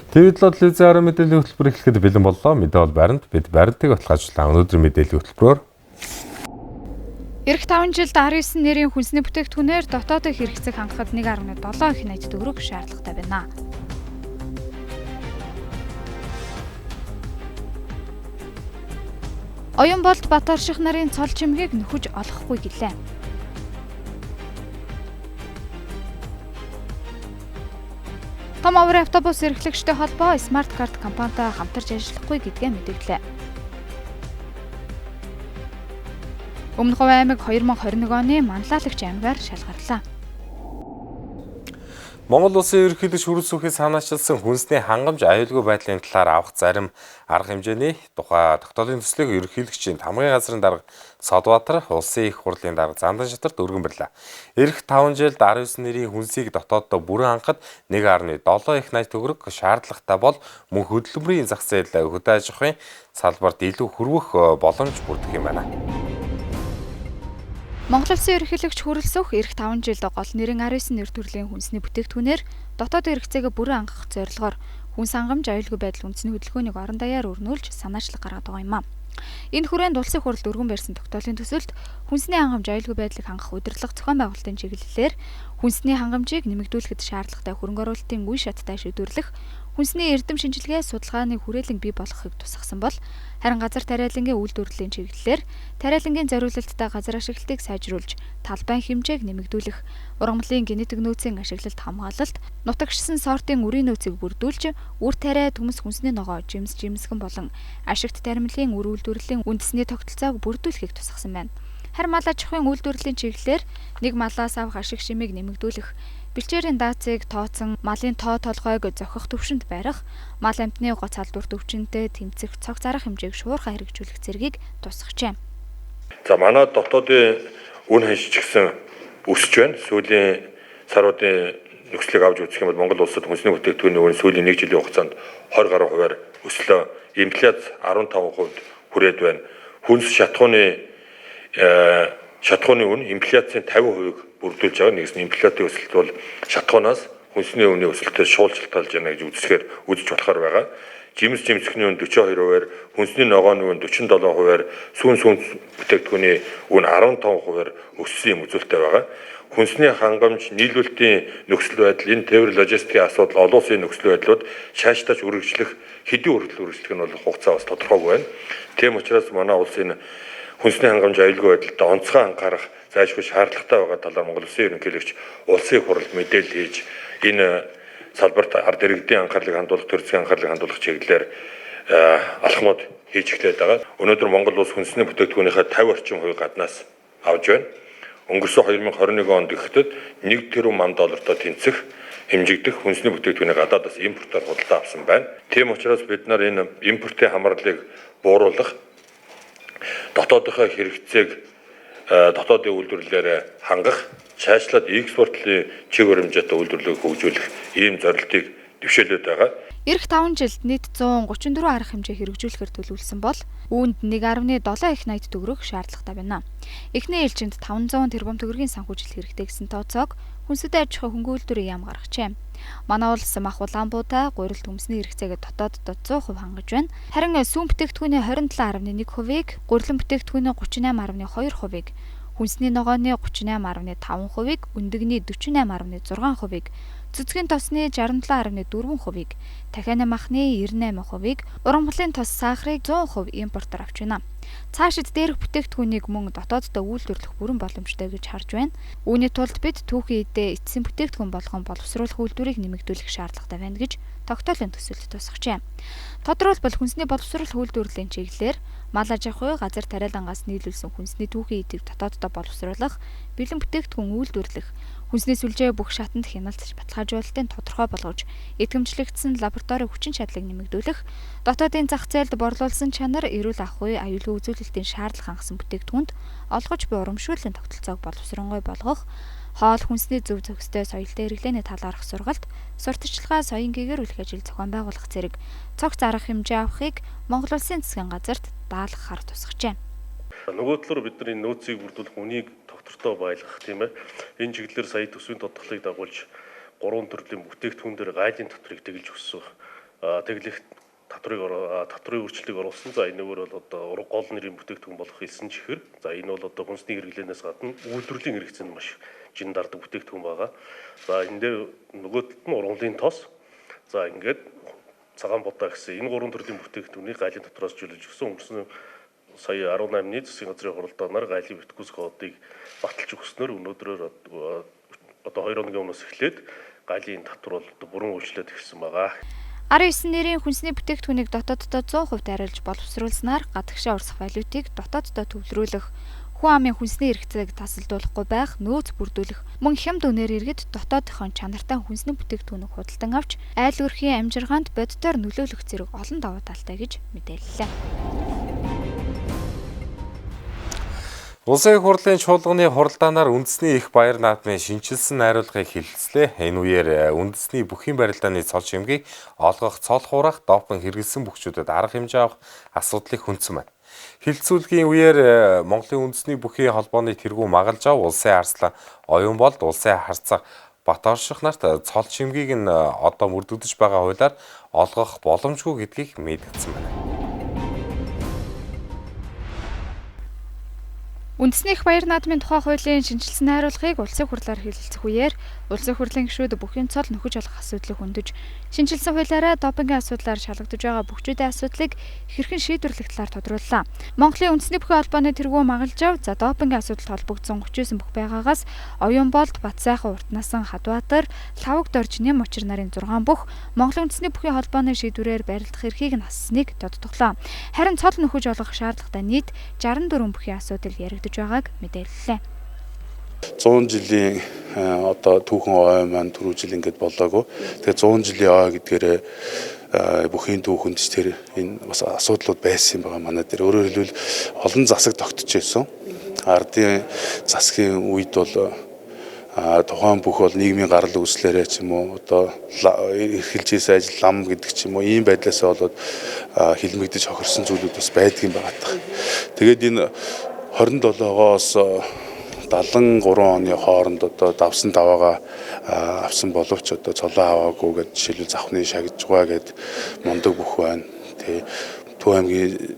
TV7 телевизийн орон мэдээллийн хөтөлбөр эхлэхэд бэлэн боллоо. Мэдээ бол баримт, бид баримтыг баталгаажуулсан. Өнөөдрийн мэдээллийн хөтөлбөрөөр Ирэх 5 жилд 19 нэрийн хүнсний бүтээгдэхүүнээр дотоодын хэрэгцээг хангахад 1.7 их 80 төгрөг шаардлагатай байна. Оюунболд Баторших нарын цол чимгийг нөхөж олохгүй гэлээ. Том оврын автобус эрхлэгчтэй холбоо Smart Card компанитай хамтарч ажиллахгүй гэдгээ мэдэгдлээ. Өмнө Говь аймаг 2021 оны манлайлагч аймгаар шалгарлаа. Монгол улсын ерөнхийлөгч хүрэлцүүхийг санаачилсан хүнсний хангамж аюулгүй байдлын талаар авах зарим арга хэмжээний тухай тогтоолын төслийг ерөнхийлөгчийн тамгын газрын дарга Содбаатар улсын их хурлын дарга Зандан шатарт өргөн барьлаа. Ирэх 5 жилд 19 нэрийн хүнсийг дотооддоо бүрэн хангахад 1.7 их 80 төгрөг шаардлагатай бол мөн хөдөлмөрийн зах зээл хөдөө аж ахуйн салбарт илүү хөрвөх боломж бүрдэх юм байна. Монгол улсын ерөнхийлөгч хүрэлцүүх ирэх 5 жилд гол нэрийн 19 нэр төрлийн хүнсний бүтээгдэхүүнээр дотоод хэрэгцээгээ бүрэн хангах зорилгоор хүнс хангамж аюулгүй байдал үндэсний хөдөлгөөнийг орон даяар өрнүүлж санаачлаг гаргаад байгаа юм а. Энэ хүрээнд улсын хурлд өргөн барьсан тогтоолын төсөлд хүнсний хангамж аюулгүй байдлыг хангах удирдлага зохион байгуулалтын чиглэлээр хүнсний хангамжийг нэмэгдүүлэхэд шаардлагатай хөрөнгө оруулалтын үе шаттай шийдвэрлэх, хүнсний эрдэм шинжилгээ судалгааны хүрээлэн бий болгохыг тусгасан бол харин газар тариалангийн үйлдвэрлэлийн чиглэлээр тариалангийн зориулалттай газар ашиглалтыг сайжруулж талбайн хэмжээг нэмэгдүүлэх, ургамлын генетик нөөцийн ашиглалт хамгаалалт, нутагшсан сортын үрийн нөөцийг бүрдүүлж үр тариа, төмс хүнсний ногоо, жимс, жимсгэн болон ашигт таримлын үр үйлдвэрлэлийн үндэсний тогтолцоог бүрдүүлэхийг тусгасан байна. Харин мал аж ахуйн үйлдвэрлэлийн чиглэлээр нэг малаас авах ашиг шимийг нэмэгдүүлэх, бэлчээрийн даацыг тооцон малын тоо толгойг зохих түвшинд барих, мал амьтны гоц салдвар төвчөнтэй тэмцэх цог зарах хэмжээг шуурхай хэрэгжүүлэх зэргийг тусгажээ. За манай дотоодын үн ханш ч гэсэн өсөж байна. Сүүлийн саруудын нөхцөлийг авч үзэх юм бол Монгол улсад хүнсний бүтээгдэхүүний үн сүүлийн 1 жилийн хугацаанд 20 гаруй хувиар өслөө. Инфляц 15% хүрээд байна. Хүнс шатхууны үн инфляцийн 50%-ийг бүрдүүлж байгаа. Нэгс нь инфляцийн өсөлт бол шатхуунаас хүнсний үнийн өсөлтөөс шуулшилтаалж байна гэж үзэж болохоор байгаа. Жимс жимсгний үн 42%-аар, хүнсний ногооны үн 47%-аар, сүүн бүтээгдэхүүний үн 15%-аар өссөн юм үзүүлэлттэй байгаа. Хүнсний хангамж, нийлүүлэлтийн нөхцөл байдал, энэ тээвэр логистикийн асуудал, олон улсын нөхцөл байдлууд шааштаж үргэлжлэх, хэдийн хүртэл үргэлжлэх нь бол хугацаа бас тодорхойгүй байна. Тийм учраас манай улсын хүнсний хангамж аюулгүй байдалд онцгой анхаарах зайлшгүй шаардлагатай байгаа талаар Монгол улсын ерөнхийлөгч улсын хурлд мэдээлэл хийж энэ салбарт ард иргэдийн анхаарлыг хандуулах, төр засгийн анхаарлыг хандуулах чиглэлээр алхмууд хийж эхлээд байгаа. Өнөөдөр Монгол улс хүнсний бүтээгдэхүүнийхээ 50 орчим хувийг гаднаас авч байна. Өнгөрсөн 2021 онд гэхэд 1 тэрбум ам доллартай тэнцэх хэмжигдэх хүнсний бүтээгдэхүүнийг гадаадаас импортоор худалдаа авсан байна. Тийм учраас бид нар энэ импортын хамаарлыг бууруулах, дотоодынхоо хэрэгцээг дотоодын үйлдвэрлэлээр хангах, цаашлаад экспортлын чиг баримжаатай үйлдвэрлэлийг хөгжүүлэх ийм зорилтыг дэвшээлээд байгаа. Ирэх 5 жилд нийт 134 арга хэмжээ хэрэгжүүлэхээр төлөвлөсөн бол үүнд 1.7 их 80 төгрөг шаардлагатай байна. Эхний ээлжинд 500 тэрбум төгрөгийн санхүүжилт хэрэгтэй гэсэн тооцоог хүнсэдээ аж ахуйн хөнгөн үйлдвэрийн яам гаргажээ. Манай улс мах улаанбуудаа гурил төмсний хэрэгцээгээ дотооддоо 100% хангаж байна. Харин сүүн бүтээгдэхүүний 27.1%-ийг, гурилан бүтээгдэхүүний 38.2%-ийг, хүнсний ногооны 38.5%-ийг, өндөгний 48.6%-ийг, цэцгийн тосны 67.4%-ийг, дахианы махны 98%-ийг, ургамлын тос сахарыг 100% импортоор авч байна. Цаашид дээрх бүтээгдэхүүнийг мөн дотооддоо үйлдвэрлэх бүрэн боломжтой гэж харж байна. Үүний тулд бид түүхийн эдээ эцсийн бүтээгдэхүүн болгон боловсруулах үйлдвэрийг нэмэгдүүлэх шаардлагатай байна гэж тогтоолын төсөлд тусгажээ. Тодорхойлбол хүнсний боловсруулах үйлдвэрлэлийн чиглэлээр мал аж ахуй газар тариалангаас нийлүүлсэн хүнсний түүхийн эдийг дотооддоо боловсруулах, бэлэн бүтээгдэхүүн үйлдвэрлэх, хүнсний сүлжээ бүх шатанд хяналт баталгаажуулалтын тодорхой болгож итгэмжлэгдсэн лаборатори хүчин чадлыг нэмэгдүүлэх, дотоодын зах зээлд борлуулсан чанар, эрүүл ахуй, аюулгүй үзүүлэлтийн шаардлага хангасан бүтээгдэхүүнд олгож буй урамшууллын тогтолцоог боловсронгуй болгох, хоол хүнсний зөв зохистой соёлтой хэрэглээний талаарх сургалт, сурталчилгаа, соён гэгэрүүлэх ажил зохион байгуулах зэрэг цогц арга хэмжээ авахыг Монгол улсын засгийн газарт даалгахаар тусгажээ. Нөгөө талаар бид нар энэ нөөцийг бүрдүүлэх, үнийг тогтвортой байлгах, тийм ээ. Энэ чиглэлээр сая төсвийн тодорхойлыг дагуулж 3 төрлийн бүтээгдэхүүн дээр гайлын төтрийг тэглэж өссөн. Тэглэх татврын өөрчлөлтийг оруулсан. За энэгээр бол одоо гол нэрийн бүтээгдэхүүн болох элсэн чихэр. За энэ бол одоо хүнсний хэрэглээнээс гадна үйлдвэрлэлийн хэрэгцээнд маш жин дардаг бүтээгдэхүүн байгаа. За энэ дээр нөгөө талд нь ургамлын тос. За ингээд цагаан будаа гэсэн энэ гурван төрлийн бүтээгдэхүүнийг гайлын татвараас чөлөөлж өгсөн. Өнгөрсөн сая 18-ны засгийн газрын хуралдаанаар гайлын битгүүс кодыг баталж өгснөөр өнөөдрөөр одоо 2 хоногийн өмнөөс эхлээд гайлын татвар бол бүрэн үйлчлээд эхэлсэн байгаа. 19 нэрийн хүнсний бүтээгдэхүүнийг дотооддоо 100% дайруулж боловсруулснаар гадагшаа урсах валютыг дотооддоо төвлөрүүлэх, хүн амын хүнсний хэрэгцээг тасалдуулахгүй байх, нөөц бүрдүүлэх, мөн хямд үнээр иргэд дотоодынхон чанартай хүнсний бүтээгдэхүүнийг худалдан авч айл өрхийн амжиргаанд бодитоор нөлөөлөх зэрэг олон давуу талтай гэж мэдээллээ. Улсын их хурлын чуулганы хуралдаанаар үндэсний их баяр наадмын шинэчилсэн найруулгыг хэлэлцлээ. Энэ үеэр үндэсний бүхийн барилдааны цол шимгийг олгох, цол хураах, допинг хэрэглэсэн бүхчүүдэд арга хэмжээ авах асуудлыг хөндсөн байна. Хэлэлцүүлгийн үеэр Монголын үндэсний бүхийн холбооны тэргүүн Магалжав, Улсын Арслан Оюунболд, Улсын Харцаг Баторших нарт цол шимгийг нь одоо мөрдөгдөж байгаа хуулиар олгох боломжгүй гэдгийг мэдгдсэн байна. Үндэсний их баяр наадмын тухай хуулийн шинэчилсэн найруулгыг улсын хурлаар хэлэлцэх үеэр улсын хурлын гишүүд бүхийн цол нөхөж олох асуудлыг хөндөж, шинэчилсэн хуулиараа допингийн асуудлаар шалгагдаж байгаа бүхчүүдийн асуудлыг хэрхэн шийдвэрлэх талаар тодрууллаа. Монголын үндэсний бүхийн холбооны тэргүүн Магалжав за допингийн асуудалд холбогдсон 39 бүх байгаагаас Оюунболд, Батсайхан, Уртнасан, Хадбаатар, Лхаваг дорж, Нэм учир нарын 6 бүх Монголын үндэсний бүхийн холбооны шийдвэрээр барилдах эрхийг нь хассаныг тодтоглоо. Харин цол нөхөж олох шаардлагатай нийт 64 бүхийн асуудал яригдаж байгааг мэдээллээ. 100 жилийн одоо түүхэн ой маань түрүү жил ингээд болоогүй. Тэгээ 100 жилийн ой гэдгээрээ бүхийн түүхэнд ч тэр энэ бас асуудлууд байсан юм байгаа манай дээр. Өөрөөр хэлбэл олон засаг тогтож байсан. Ардын засгийн үед бол тухайн бүх бол нийгмийн гарал үүслээрээ ч юм уу одоо эрхэлж ийсэн ажил лам гэдэг ч юм уу ийм байдлаасаа болоод хилмигдэж хохирсон зүйлүүд бас байдаг юм байгаа даа. Тэгээд энэ 27-оос 73 оны хооронд одоо давсан даваагаа авсан боловч одоо цолоо аваагүй гэж жишээлбэл завхны шагжгаа гэд мундаг бүх байна. Тэгээ Төв аймгийн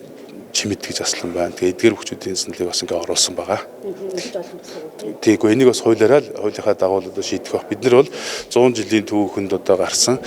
Чимэд гэж аслан байна. Тэгээ эдгээр бүхчүүдийн саналыг бас ингээ оруулсан байгаа. Тийггүй энийг бас хуулиараа л хуулийнхаа дагуу одоо шийдэх байх. Бид нар бол 100 жилийн түүхэнд одоо гарсан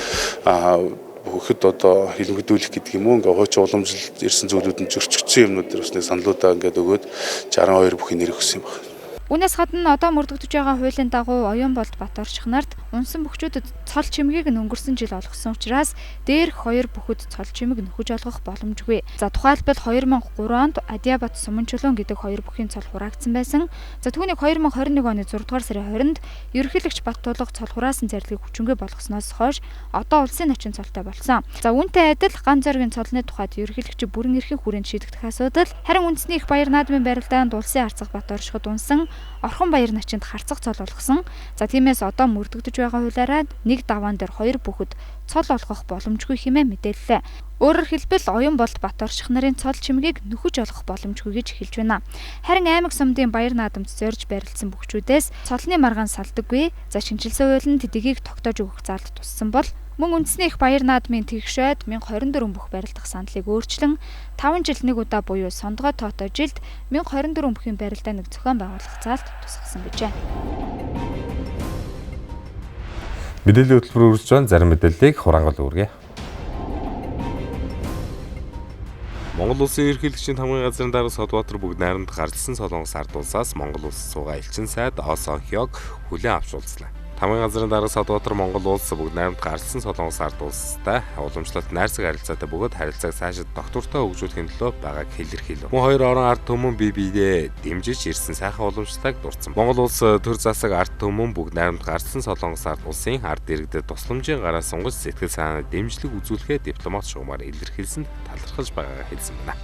бүхэд одоо хилмигдүүлэх гэдэг юм уу ингээ хуучин уламжлалт ирсэн зүйлүүд нь зөрчигдсөн юмнууд дээр бас нэг саналуудаа ингээд өгөөд 62 бүхийн нэр өгсөн юм байна. Үүнээс гадна одоо мөрдөгдөж байгаа хуулийн дагуу Оюунболд Баторших нарт унсан бүхчүүдэд цол чимгийг нь өнгөрсөн жил олгосон учраас дээрх хоёр бүхэд цол чимэг нөхөж олгох боломжгүй. За тухайлбал 2003 онд Адиабат Суманчулуун гэдэг хоёр бүхийн цол хураагдсан байсан. За түүнийг 2021 оны 6 дугаар сарын 20-нд ерөнхийлөгч Баттулга цол хураасан зарлигийг хүчингүй болгосноос хойш одоо улсын начин цолтой болсон. За үүнтэй адил ган зоригийн цолны тухайд ерөнхийлөгч бүрэн эрхийн хүрээнд шийдэгдэх асуудал. Харин үндэсний их баяр наадмын барилдаанд улсын Арцах Баторшиход унсан Орхон баяр начинд харцах цол болгосон. За тиймээс одоо мөрдөгдөж байгаа хуулиараа нэг даваан дээр хоёр бүхэд цол олгох боломжгүй хэмээн мэдээллээ. Өөрөөр хэлбэл Оюунболд Баторших нарын цол чимгийг нөхөж олгох боломжгүй гэж хэлж байна. Харин аймаг сумдын баяр наадамд зорж барилдсан бүхчүүдээс цолны маргаан салдаггүй. За шинэчилсэн хууль нь тэдгийг тогтоож өгөх заалт туссан бол мөн үндэсний их баяр наадмын тэгшээд 1024 бүх барилдах саналыг өөрчлөн 5 жил нэг удаа буюу сондгой тоотой жилд 1024 бүхийн барилдааныг зохион байгуулах заалт тусгасан гэжээ. Мэдээллийн хөтөлбөр үргэлж байна. Зарим мэдээллийг хураангуул үргэе. Монгол Улсын ерөнхийлөгчийн тамгын газрын дарга Содбаатар бүгд найрамд гаралсан Солонгос ард улсаас Монгол улс суугаа элчин сайд Осон Хёг хүлээн авч уулзлаа. Тамгын газрын дарга Содбаатар Монгол улс бүгд найрамд гаралсан Солонгос ард улстай уламжлалт найрсаг харилцаатай бөгөөд харилцааг цаашид доктортой хөгжүүлэхин төлөө байгааг илэрхийлв. Мөн хоёр орон ард түмэн бие биедээ дэмжиж ирсэн сайхан уламжлалыг дурдсан. Монгол улс төр засаг ард түмэн бүгд найрамд гаралсан Солонгос ард улсын ард иргэдэд тусламжийн гараа сунгаж сэтгэл санааны дэмжлэг үзүүлэхээ дипломат шугамар илэрхийлсэнд талархаж байгаагаа хэлсэн байна.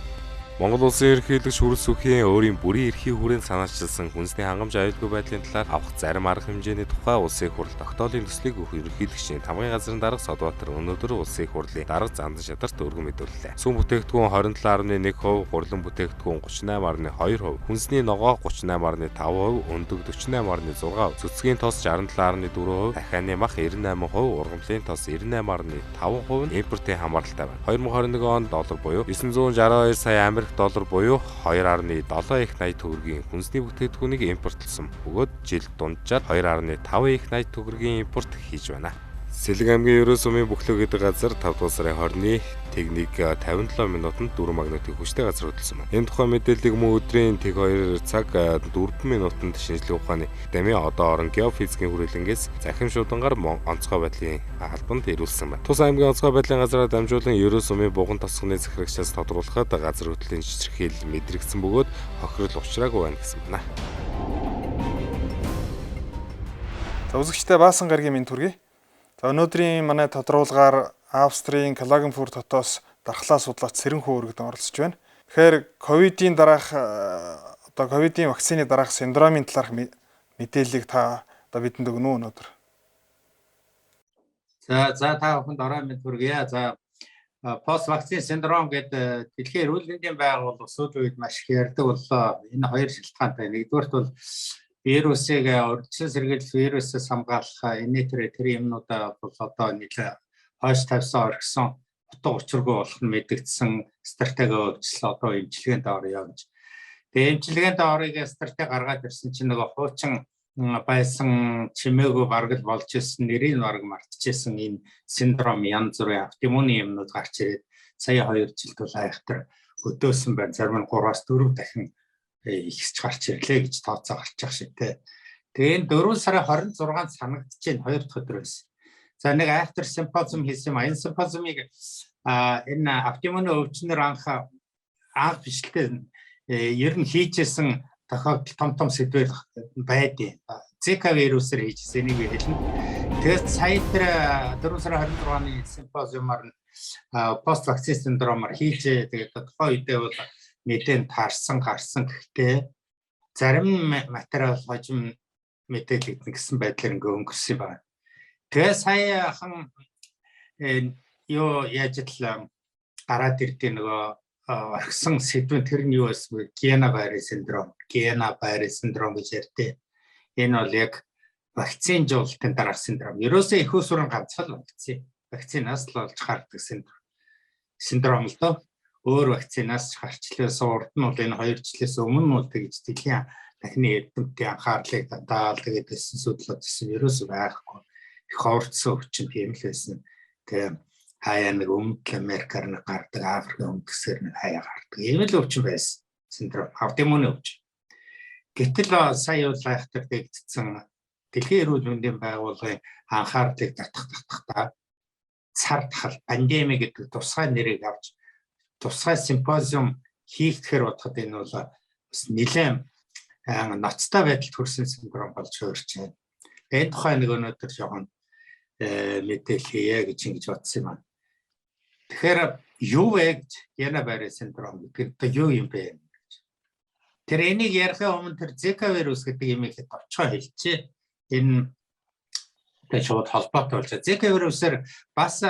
Монгол Улсын ерөнхийлөгч Хүрэлсүхийн өөрийн бүрийн эрхийн хүрээнд санаачилсан хүнсний хангамж аюулгүй байдлын талаар авах зарим арга хэмжээний тухай Улсын их хурл тогтоолын төслийг ерөнхийлөгчийн тамгын газрын дарга Содбаатар өнөөдөр Улсын их хурлын дарга Зандан шадарт өргөн мэдүүллээ. Сүүн бүтээгдэхүүн 27.1%, гурлан бүтээгдэхүүн 38.2%, хүнсний ногоо 38.5%, өндөг 48.6%, цэцгийн тос 67.4%, дахианы мах 98%, ургамлын тос 98.5% нь импортын хамааралтай байна. 2021 онд доллар буюу 962 сая Америк доллар буюу 2.7 их 80 төгрөгийн хүнсний бүтээгдэхүүнийг импортлсон бөгөөд жил дунджаар 2.5 их 80 төгрөгийн импорт хийж байна. Сэлэг аймгийн Ерөө сумын Бүхлөө гэдэг газар 5 дугаар сарын 20-ны тэг 1:57 минутанд 4 магнитын хүчтэй газар хөдөлсөн байна. Энэ тухай мэдээллийг мөн өдрийн тэг 2 цаг 4 минутанд шинжлэх ухааны академийн одоо орон геофизикийн хүрээлэнгээс захим шуудангаар онцгой байдлын албанд ирүүлсэн байна. Тус аймгийн онцгой байдлын газраар дамжуулан Ерөө сумын буган тосгоны захирагчаас тодруулахад газар хөдлөлийн чичирхийл мэдрэгдсэн бөгөөд хохирол учраагүй байна гэсэн байна. За үзэгчдээ Баасан гарагийн мэнд хүргэе. За өнөөдрийн манай тодруулгаар Австрийн Клагенфурт хотоос дархлаа судлаач Сэрэнхүү өргөдөн оролцож байна. Тэгэхээр ковидын дараах одоо ковидын вакцины дараах синдромын талаарх мэдээллийг та одоо бидэнд өгнө үү өнөөдөр? За та бүхэнд орой мэнд хүргье. За пост вакцин синдром гэдэг дэлхийн эрүүл мэндийн байгууллага сүүлийн үед маш их ярьдаг боллоо. Энэ хоёр шалтгаантай. Нэгдүгээрт бол вирусыг урьдчилан сэргийлэх, вирусээс хамгаалах энэ тэр юмнуудаа бол одоо нэлээ хойш тавьсан орхисон утга учиргүй болох нь мэдэгдсэн стратеги өөрчлөл одоо эмчилгээнд доор явж. Тэгээ эмчилгээнд доорыг стратеги гаргаад ирсэн чинь нөгөө хуучин байсан чимээгүй бараг л болж исэн нэрийг бараг мартчихсан энэ синдром янз бүрийн автоиммуны юмнууд гарч ирээд сая 2 жилд бол айхтар өдөөсөн байна. Зарим нь 3-аас 4 дахин ихсэж гарч ирлээ гэж тооцоо гарч байгаа шиг те. Тэгээ энэ 4 сарын 26-нд санагдчихээн 2 дахь өдөр байсан. За нэг айхтар симпозиум хийсэн юм. Энэ симпозиумыг энэ автоиммуны өвчнөр анх бичлэлтэй ер нь хийжсэн тохиолдол том том сэдвэр байдیں۔ Зика вирусээр хийжсэн энийг би хэлнэ. Тэгээд сая тэр 4 сарын 26-ны симпозиумаар пост вакцин синдромоор хийжээ. Тэгээд тухайн үедээ бол мэдэн таарсан гарсан гэхдээ зарим материал хожим мэдээлэгдэн гэсэн байдлаар ингээ өнгөрсөн юм байна. Тэгээ сая хан юу яаж л гараад ирдээ нөгөө орхисон сэдвэн тэр нь юу байсан бэ? Гиана-Барре синдром, Гиана-Барре синдром гэж ярьдээ. Энэ бол яг вакцин жуулалтын дараах синдром. Ерөөсөө их усүрэн ганцхан вакцин. Вакцинаас л олж гардаг синдром л доо. Өөр вакцинаас гарчлаас урд нь бол энэ 2 жилээс өмнө бол тэгж дэлхийн дахны эрдэмтдийн анхаарлыг татаал тэгээд байсан судлаад гэсэн ерөөсөө байхгүй. Их ховорцсон өвчин тийм л байсан. Тэгээ хаяа нэг Өмнөд Америкаар нэг гардаг, Африкийн өмнөд нэг хаяа гардаг. Ийм л өвчин байсан. Синдром, автоиммуны өвчин. Гэтэл сая бол айхтар дэгдсэн дэлхийн эрүүл мэндийн байгууллагын анхаарлыг татах татахдаа цар тахал пандеми гэдэг тусгай нэрийг авч тусгай симпозиум хийхээр бодоход энэ бол бас нэлээд ноцтой байдалд хүрсэн синдром болж хуурч байна. Энэ тухай нэг өнөөдөр жоохон мэдээлэл хийе гэж ингэж бодсон юм байна. Тэгэхээр юу вэ гэж Гиана-Барре синдром гэдэг одоо юу юм бэ гэж. Тэр энийг ярихын өмнө тэр Зика вирус гэдэг юм их товчхон хэлчихье. Энэ тэ шууд холбоотой болж байна. Зика вирусээр бас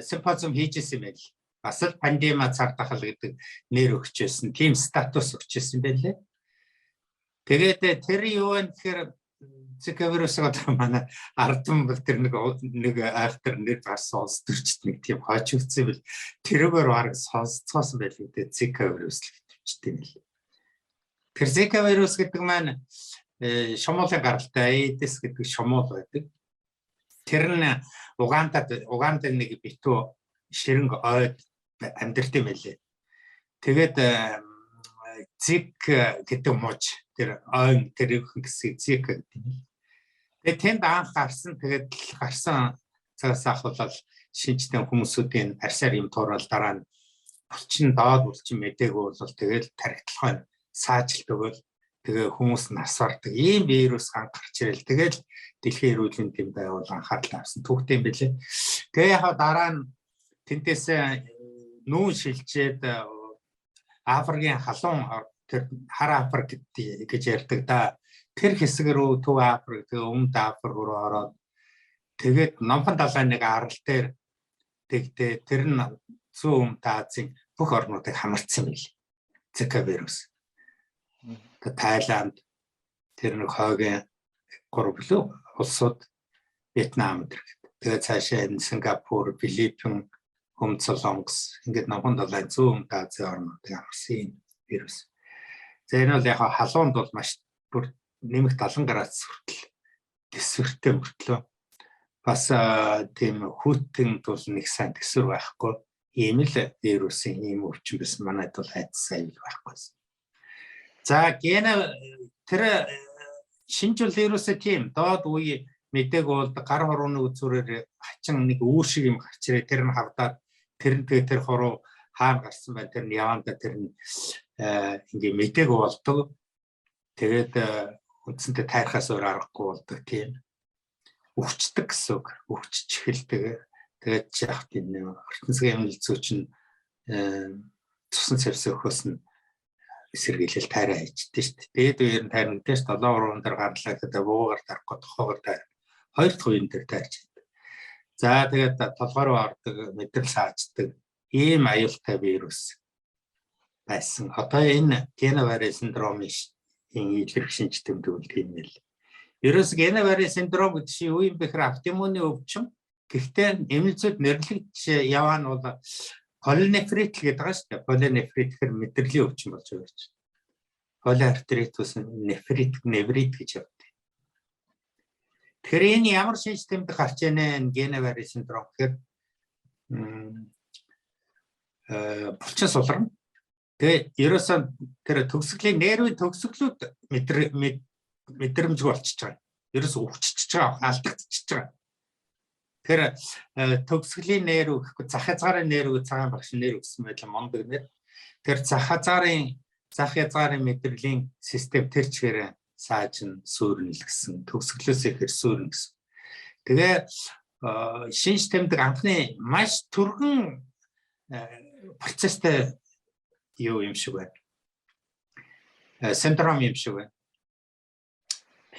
симпозиум хийжсэн юм байл. Бас л пандеми цар тахал гэдэг нэр өгч байсан. Тийм статус өгч байсан байлээ. Тэгээд тэр юу вэ гэхээр Зика вирусыг одоо манай ард түмэн бол тэр нэг нэг айхтар нэр гарсан улс төрчд нэг тийм хойч өгсөн бил тэрүүгээр бараг сонсцоосон байлгүй дээ Зика вирус л гэдвчтэй юм л. Тэр Зика вирус гэдэг маань шумуулын гаралтай Aedes гэдэг шумуул байдаг. Тэр нь Угандад нэг битүү ширэнг ойд амьдарт юм байлээ. Тэгээд Зик гэдэг мууч тэр ойн тэр хэсгийг Зик гэдэг юм. Тэгээд тэнд анх гарсан тэгээд гарсан цагаас ахвал шинжтэй хүмүүсүүдийн арьсаар юм туурал дараа нь булчин доод булчин мдээгүй бол тэгээд тархитлахын саажилт өгөөл тэгээ хүмүүс нас бардаг. Ийм вирус анх гарч ирэл тэгэл дэлхийн эрүүл мэндийн байгууллага анхаарал авсан түүхтэй юм билээ. Тэгээ яг дараа нь тэндээс нүүн шилжээд Африкийн халуун тэр хар Африк гэж ярьдаг да. Тэр хэсэг рүү Төв Африк, тэгээ Өмнөд Африк руу ороод тэгээд Номхон далайн нэг арал дээр тэгдээ тэр нь зүүн Өмнөд Азийн бүх орнуудыг хамарцсан байл. Зика вирус. Тайланд, тэр нэг хойгийн гурав билүү улсууд, Вьетнам тэр. Тэгээ цаашаа энэ Сингапур, Филиппин, Өмнөд Солонгос ингээд Номхон далайн зүүн Өмнөд Азийн орнуудыг хамарсан юм вирус. За, энэ бол яг халуунд бол маш бүр нэмэх 70 градус хүртэл тэсвэртэй мөртлөө бас тийм хүйтэн тул нэг сайн төсвөр байхгүй ийм л вирусын ийм өвчин байсан. Манайд бол айдас аюул байхгүйсэн. За, гена тэр шинжил вирусээ тийм доод үе мэдээг бол гар хурууны үзүүрээр хачин нэг үүр шиг юм гарч ирээ, тэр нь хавдаад тэр нь тэгээ тэр хуруу хаана гарсан байна, тэр нь явандаа тэр нь ингээ мэдээг болдог. Тэгээд үндсэндээ тайрхаас өөр аргагүй болдог, тийм өвчдөг гэсэн үг. Өвчч эхэлдэг. Тэгээд яг тийм ертөнцийн эмнэлэг зүйч нь цусан цавс өгөхөөс нь сэргийлэл тайраа хийжтэй шүү дээ. Дээд үеэр нь тайрна гэдэг шүү. 7 уран дээр гарлаа гэдэг буугаар тарахгүй тохоогоор тайр. Хоёр дахь үеэн дээр тайрч байдаг. За, тэгээд толгой руу ордог, мэдрэл сааждаг ийм аюултай вирус байсан. Одоо энэ Генавари синдромын илэрх шинж тэмдэг бол тийм л. Ерөөс Генавари синдром гэдэг чинь юу юм бэ гэхээр автоиммуны өвчин. Гэхдээ эмнэлзүүд нэрлэгдэж яваа нь бол полинефрит л гэдэг байгаа шүү дээ. Полинефрит гэхэр мэдрэлийн өвчин болж байгаа чинь. Полиартрит ус нефрит, неврит гэж явдаг. Тэгэхээр энэ ямар шинж тэмдэг гарч ийнэ Генавари синдром гэхээр булчин суларна. Тэгээ ерөөсөө тэр төгсгөлийн нервийн төгсгөлүүд мэдрэмжгүй болчихж байгаа. Ерөөсөө өвччихөж байгаа, алдагдчихж байгаа. Тэр төгсгөлийн нерв гэхгүй зах хязгаарын нерв, цагаан багш нерв гэсэн байдлаа мундаг нэр. Тэр зах хязгаарын зах хязгаарын мэдрэлийн систем тэр чигээр саажин сүрнэ л гэсэн, төгсгөлөөс ихээр сүрнэ гэсэн. Тэгээ шинж тэмдэг анхны маш түргэн процесстэй юу юм шиг байна. Синдром юм шиг байна.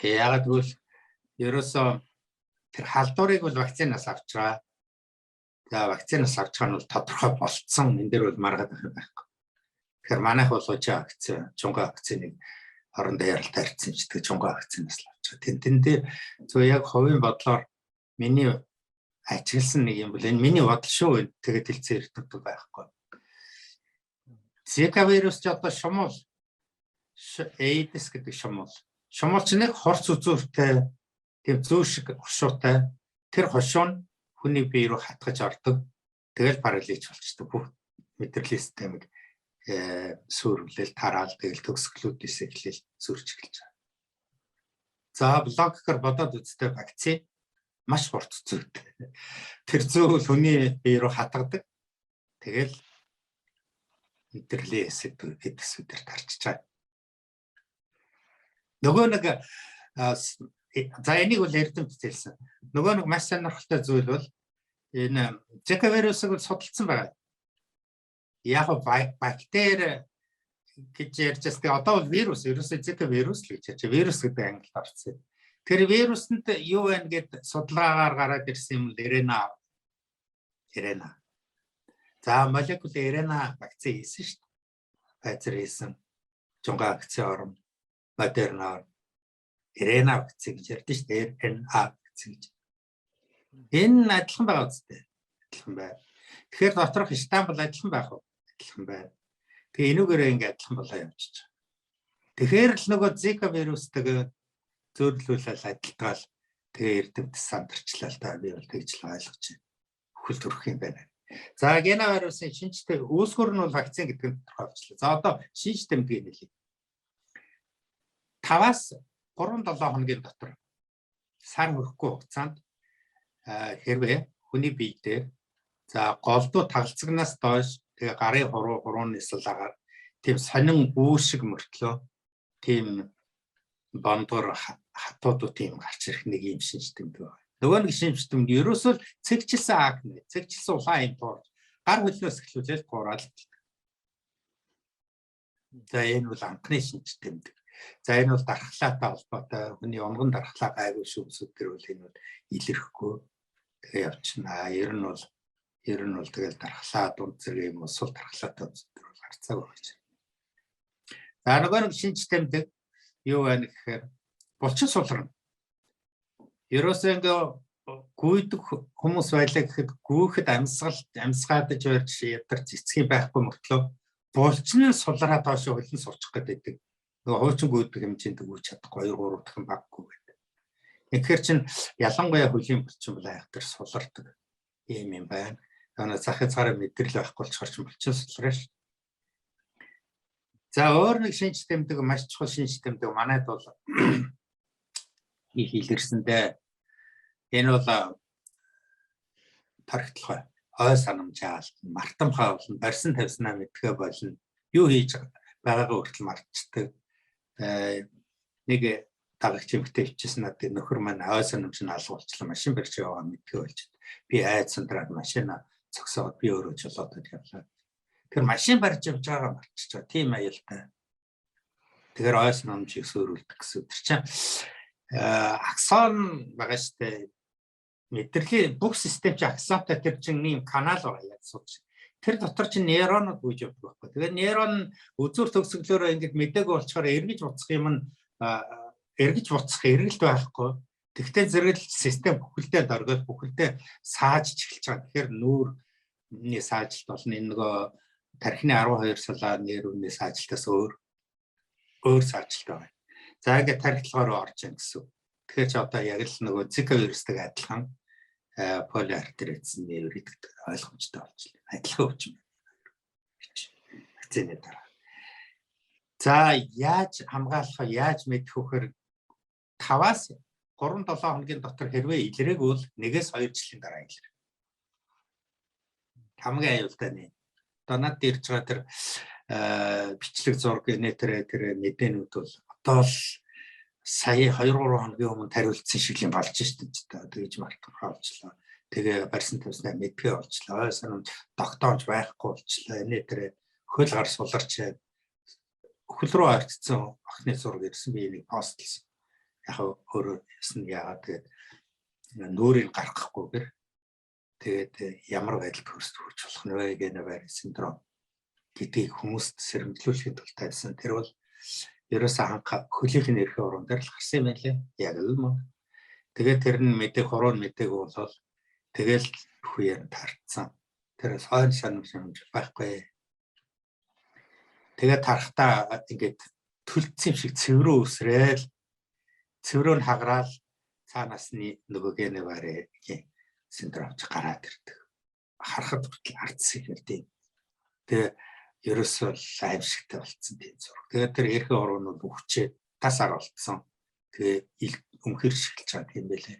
Яагаад гэвэл ерөөсөө тэр халдварыг бол вакцинаас авч байгаа. За, вакцинаас авч байгаа нь бол тодорхой болцсон. Энэ дээр бол маргаад байх юм байхгүй. Тэгэхээр манайх бол уучаа вакцин, чунга вакциныг орондоо яралт тарьсан ч гэдэг чунга вакцинаас л авч байгаа. Тэн дээр зөв яг хувийн бодлоор миний ажигласан нэг юм бол энэ миний бодол шүү. Тэгээд хэлцээ эрдэмтэн байхгүй. Зика вирус ч одоо шумуул, AIDS гэдэг шумуул. Шумуул ч нэг хорц үзүүртэй тийм зөө шиг хошуутай. Тэр хошуу нь хүний бие рүү хатгаж ордог. Тэгэл паралич болчдөг. Бүх мэдрэлийн системийг сүрвлэл тараал тэгэл төгсгөлүүдээс эхлээл сүрч эхэлж байгаа. За, логикоор бодоод үзтээ вакцин маш хурц зүйтэй. Тэр зөөл хүний бие рүү хатгадаг. Тэгэл мэдрэлийн эсэдсүүдээр тарчиж байгаа. Нөгөө нэг за энийг бол эрдэмтэд хэлсэн. Нөгөө нэг маш сонирхолтой зүйл бол энэ Зика вирусыг бол судалсан байгаа. Яг бактери гэж ярьж байгаа. Тэгээ одоо бол вирус, ерөөсөө Зика вирус л гэж ярьж. Вирус гэдэг англид орсон. Тэр вирусанд юу байна гэд судалгаагаар гараад ирсэн юм л RNA. RNA. За, молекул RNA вакцин хийсэн шүү дээ. Pfizer хийсэн. Жунга вакцин орно. Moderna RNA вакцин гэж ярьдэн шүү дээ. RNA вакцин гэж. Энэ адилхан байгаа үстэй. Адилхан байна. Тэгэхээр доторх штамп бол адилхан байх уу? Адилхан байна. Тэгээ энүүгээрээ ингээ адилхан болоо явчихж байгаа. Тэгэхээр л нөгөө Zika вирустэйгээ зөөрлүүлэл адилтгаал тэгээ эрдэмт сандарчлаа л да. Би бол тэгж л ойлгож байна. Хөл төрөх юм байна. За, гена вирусын шинжтэй үүсгэр нь бол вакцин гэдэг нь тодорхой болчихлоо. За, одоо шинж тэмдгийг хэлье. 5-аас 3-7 хоногийн дотор, сар хүрэхгүй хугацаанд хэрвээ хүний бие дээр за голдуу тагалцагнаас доош тэгээ гарын хуруу хурууны салаагаар тийм сонин үүр шиг мөртлөө тийм бондгор хатуудууд тийм гарч ирэх нэг юм шинж тэмдэг байна. Нөгөө нэг шинж тэмдэг ерөөсөө цэгжилсэн акне, цэгжилсэн улаан юм туурж гар хөлнөөс эхлүүлээд туураад л. За энэ бол анхны шинж тэмдэг. За энэ бол дархлаатай холбоотой. Хүний унган дархлаа гайгүй шүүмсүүд төр бол энэ бол илэрхгүй. Тэгээ явчихна. Ер нь бол тэгэл дархлаа дунд зэрэг юм сул дархлаатай төр бол гарцаагүй байж. За, нөгөө нэг шинж тэмдэг юу байна гэхээр булчин суларна. Ерөөсөө ингээ гүйдэг хүмүүс байлаа гэхэд гүйхэд амьсгал амьсгаадаж барьж ядарч эцгийн байхгүй мөртлөө булчин нь сулраа доош хөлн сурчих гэдэг. Нөгөө хуучин гүйдэг хэмжээнд гүйж чадахгүй 2 3 дахин баггүй гэдэг. Тэгэхээр чин ялангуяа хөлийн булчин бол айхтар сулардаг юм юм байна. Тэгээ зах хязгаараа мэдрэл байхгүй болохоор чин булчин сулраа ш. За, өөр нэг шинж тэмдэг, маш чухал шинж тэмдэг манайд бол их илэрсэндээ энэ бол торхитлогоо, ой санамжаалт, мартамхай болно, барьсан тавьснаа мэдгээ болно. Юу хийж байгаагаа хүртэл мартчихдаг. Нэг дагагч эмэгтэй хичээсэн надад, нөхөр маань ой санамж нь алга болчлаа, машин барьж яваа мэдгээ болж. Би айд сандраад машина зогсоогоод би өөрөө жолоодод явлаа. Тэр машин барьж явж байгаа мартчих байгаа. Тийм аюултай. Тэгэхээр ой санамжийг сөөрүүлдэг гэсэн. Тэр чинь аксон байгаа штэ, мэдрэлийн бүх систем чи аксонтой, тэр чинь ийм канал байгаа яг сууж. Тэр дотор чинь нейронууд гүйж явдаг байхгүй. Тэгээд нейрон үзүүр төгсгөлөөрөө ингэж мдээгүй болчоор эргэж буцах юм нь эргэж буцах эргэлт байхгүй. Тэгтээ зэрэг л систем бүхэлдээ доргиод бүхэлдээ саажж эхэлж байгаа. Тэгэхээр нүүрний саажилт болно. Энэ нөгөө тархины 12 салаа нейроны саажилтаас өөр өөр саажилт байгаа. За, ингээд тархилгоор орж ийн гэсэн. Тэгэхээр чи одоо яг л нөгөө Зика вирустай адилхан полиартеритс неврит гэдэг ойлгомжтой болчихлоо. Адилхан өвчин байна. Вакцины дараа. За, яаж хамгаалах вэ? Яаж мэдэх вэ гэхээр 5-аас 3 7 хоногийн дотор хэрвээ илрээгүй бол 1-ээс 2 жилийн дараа илэр. Хамгийн аюултай нэ. Одоо надад ирж байгаа тэр бичлэг зураг нэ тэр тэр мэдээнүүд бол одоо л сая 2 3 хоногийн өмнө тариулсан шиг юм болж шít. Тэгэж мартах болчлоо. Тэгээ барьсан тавьснаа мэдгээ болчлоо. Ой санамж тогтоомж байхгүй болчлоо. Энэ тэр хөл гар суларч хөл рүү ойртсон охины зураг ирсэн, би энийг постлсон. Яг өөрөө ясна яагаад тэгээд нүүрийг гаргахгүйгээр тэгээд ямар байдалд хөрст хүрч болох нь вэ гэнэ синдром гэдгийг хүмүүст сэрэмжлүүлэхийн тулд тавьсан. Тэр бол ерөөсөө анх хөлийнх нь эрхэн уран дээр л гарсан юм байлээ. Яг л мөн. Тэгээд тэр нь мэдээг хуруу мэдээг болол тэгэл үеэр тартсан. Тэр хойно санамж байхгүй. Тэгээд тарахтаа ингээд төлцсөн юм шиг цэврөө үсрээл, цэврөө нь хагараал цаанаас нь нөгөө Гуэен-Баррегийн синдром ч гараад ирдэг. Харахад хүртэл ардс их тийм. Тэгээ ерөөсөө аимшигтай болцсон тийм зураг. Тэгээд тэр эрхэн уруу нь үхчээ тасаар болцсон. Тэгээ өмхөр шиглэж байгаа тийм байлээ.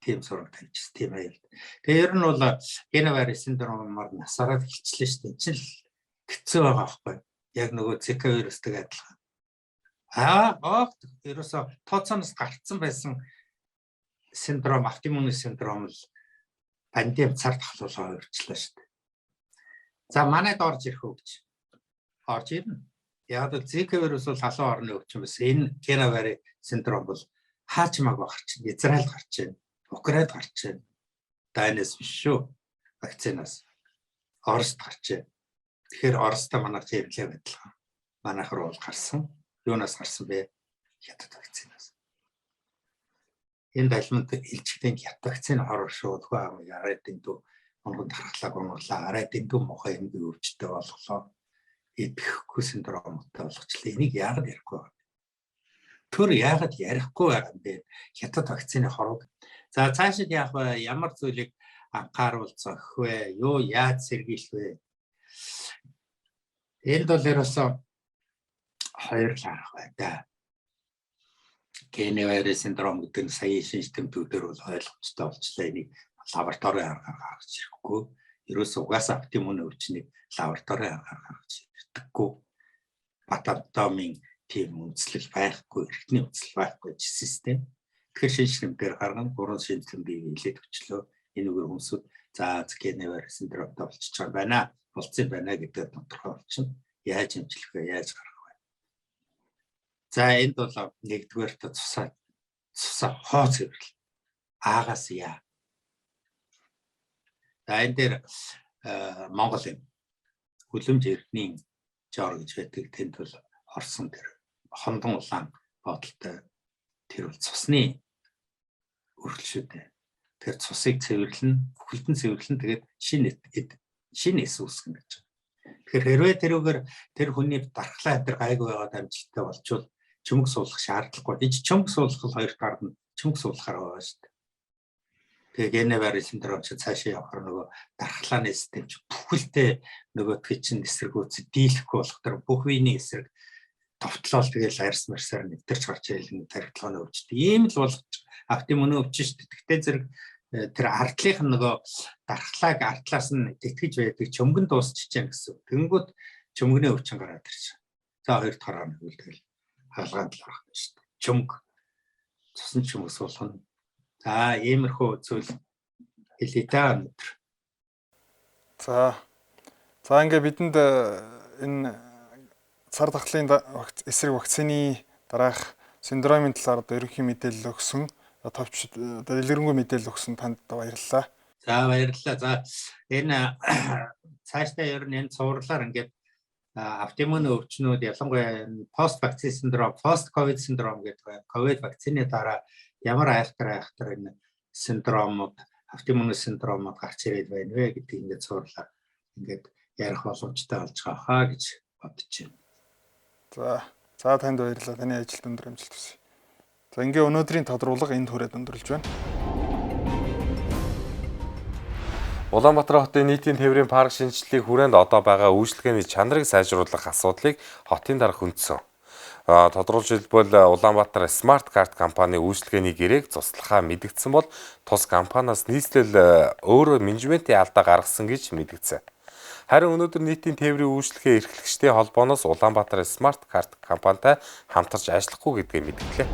Тийм зураг тавьчихсан тийм аюул. Тэгээ ер нь бол Гуэен-Барре синдромоор насаараа эхэлчихлээ шүү дээ. Энд чинь л хэцүү байгаа байхгүй. Яг нөгөө Зика вирустай адилхан. Аа, огт ерөөсөө тооцооноос гарцсан байсан синдром, автоиммун синдром л пандеми цар тахлуулаа өөрчлөө шүү дээ. За, манайд орж ирэх үү гэж. Орж ирнэ. Яг л Зика вирус бол халуун орны өвчин бас, энэ Гуэен-Барре синдром бол хаачмааг гарч байна. Израиль гарч байна. Украинд гарч байна. Дайнаас биш шүү. Вакцинаас. Орост гарч байна. Тэгэхээр Оростой манайх хэвлээ адилхан. Манайх руу бол гарсан. Юунаас гарсан бэ? Хятад вакцинаас. Энэ далманд илчигдэн хятад вакцин хорор шүү. Тхүү аав арай дэндүү онгон тархлааг унгалаа. Арай дэндүү муухай юм өвчтэй болголоо. Идэхгүй синдромтой болгочлаа. Энийг яагаад ярихгүй байгаа юм? Төр яагаад ярихгүй байгаа юм бэ? Хятад вакцины хорог. За, цаашид яах вэ? Ямар зүйлийг анхааруул зохих вэ? Юу яаж сэргийлэх вэ? Энд бол ерөөсөө хоёр л арга байна да. Гуэен-Барре синдром гэдэг нь сая шинж тэмдгүүдээр бол ойлгомжтой болчлаа. Энийг лабораторийн аргаар гаргаж ирэхгүй. Ерөөсөө угаасаа автоиммун өвчнийг лабораторийн аргаар гаргаж ирдэггүй. Патологийн тийм үндэслэл байхгүй, эрхтний үндэслэл байхгүй систем. Тэгэхээр шинж тэмдгээр гаргана, гурван шинж тэмдгийг илээд өчлөө. Энэгээр хүмүүсүүд за Гуэен-Барре синдромтой болчихж байгаа байна. Болцсон байна гэдэг тодорхой болчихно. Яаж эмчлэх вэ? Яаж гаргах вэ? За энд бол нэгдүгээрт цусаа хоо цэвэрлэл. Аагаас яа. За энэ дээр Монгол юм. Хүлэмж эрдний жор гэж байдаг. Тэнд бол орсон тэр хондон улаан бодолтой тэр бол цусны өргөл шүү дээ. Тэр цусыг цэвэрлэн, бүхэлдэн цэвэрлэн тэгээд шинэ эс үүсгэн гэж. Тэгэхээр хэрвээ тэрүүгээр тэр хүний дархлаа энэ гайгүй байгаад амжилттай болчвол чөмөг суулгах шаардлагагүй. Энэ чөмөг суулгах бол хоёр талаар нь чөмөг суулгахаар байгаа шүү дээ. Тэгээ Геневар синдром чи цаашаа явахаар нөгөө дархлааны систем чи бүхэлдээ нөгөөдхий чинь эсэргүүц дийлэхгүй болох тэр бүх биений эсрэг товтлол тэгэл арьс марсаар нэвтэрч гарч ирэл тархитлооны өвчт. Ийм л болгож автоиммун өвчин шүү дээ. Тэгтээ зэрэг тэр ардлынх нь нөгөө дархлааг ардлаас нь тэтгэж байдаг чөмгөн дуусчих чинь гэсэн. Тэнгүүд чөмгөний өвчин гараад ирж. За хоёр дахь нь тэгэл хагалгаанд л орох нь шүү дээ. Чөмг цусан чөмг суулгана. За иймэрхүү зүйл хэлье та өнөөдөр. За. За ингээ бидэнд энэ цар тахлын эсрэг вакцины дараах синдромын талаар одоо ерөнхий мэдээлэл өгсөн, товч одоо дэлгэрэнгүй мэдээлэл өгсөн танд баярлалаа. За баярлалаа. За энэ цаашдаа ер нь энэ цувралаар ингээд автоиммун өвчнүүд ялангуяа пост вакцин синдром, пост ковид синдром гэдэг ковид вакцины дараа ямар айхтар энэ синдромууд, автоиммун синдромууд гарч ирээд байна вэ гэдгийг ингээд цувралаар ингээд ярих боломжтой болж байгаа хаа гэж бодож байна. За танд баярлалаа. Таны ажилд өндөр амжилт хүсье. За ингээ өнөөдрийн тодруулга энд хүрээд өндөрлөж байна. Улаанбаатар хотын нийтийн тээврийн парк шинэчлэлийн хүрээнд одоо байгаа үйлчилгээний чанарыг сайжруулах асуудлыг хотын дарга хүндсэн. Тодруулж хэлбэл Улаанбаатар Smart Card компани үйлчилгээний гэрээг цуслахаа мэдэгдсэн бол тус компаниас нийслэл өөрөө менежментийн алдаа гаргасан гэж мэдэгдсэн. Харин өнөөдөр нийтийн тээврийн үйлчилгээ эрхлэгчдийн холбооноос Улаанбаатар Smart Card компанитай хамтарч ажиллахгүй гэдгээ мэдгэлээ.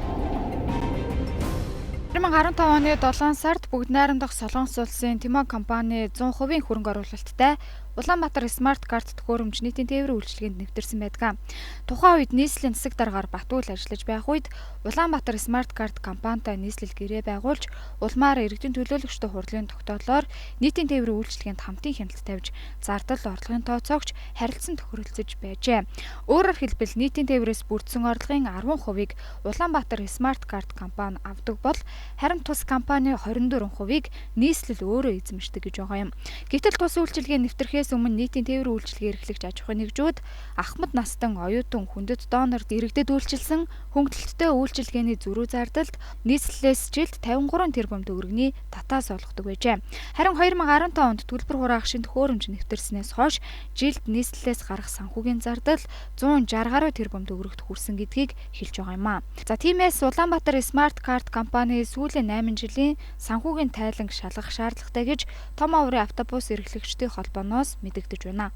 2015 оны 7 сард бүгд найрамдах Солонгос улсын Тимо компани 100% хөрөнгө оруулалттай Улаанбаатар Smart Card төхөөрөмж нийтийн тээврийн үйлчилгээнд нэвтэрсэн байдаг. Тухайн үед нийслэлийн засаг даргаар Батүл ажиллаж байх үед Улаанбаатар Smart Card компанитай нийслэл гэрээ байгуулж улмаар иргэдийн төлөөлөгчдийн хурлын тогтоолоор нийтийн тээврийн үйлчилгээнд хамтын хяналт тавьж зардал орлогын тооцоогч харилцан тохиролцож байжээ. Өөрөөр хэлбэл нийтийн тээврээс бүрдсэн орлогын 10%-ийг Улаанбаатар Smart Card компани авдаг бол харин тус компани 24%-ийг нийслэл өөрөө эзэмшдэг гэж байгаа юм. Гэтэл тус үйлчилгээ нэвтрэхээс өмнө нийтийн тээврийн үйлчилгээ эрхлэгч аж ахуйн нэгжүүд ахмад настан оюутан хүндэт донорд иргэдэд үйлчилсэн хөнгөлөлттэй үйлчилгээний зөрүү зардалд нийслэлээс жилд 53 тэрбум төгрөгийн татаас олгодог байжээ. Харин 2015 онд төлбөр хураах шинэ төхөөрөмж нэвтэрснээс хойш жилд нийслэлээс гарах санхүүгийн зардал 160 гаруй тэрбум төгрөгт хүрсэн гэдгийг хэлж байгаа юм а. За тиймээс Улаанбаатар Smart Card компани сүүлийн 8 жилийн санхүүгийн тайланг шалгах шаардлагатай гэж том оврын автобус эрхлэгчдийн холбооноос мэдэгдэж байна.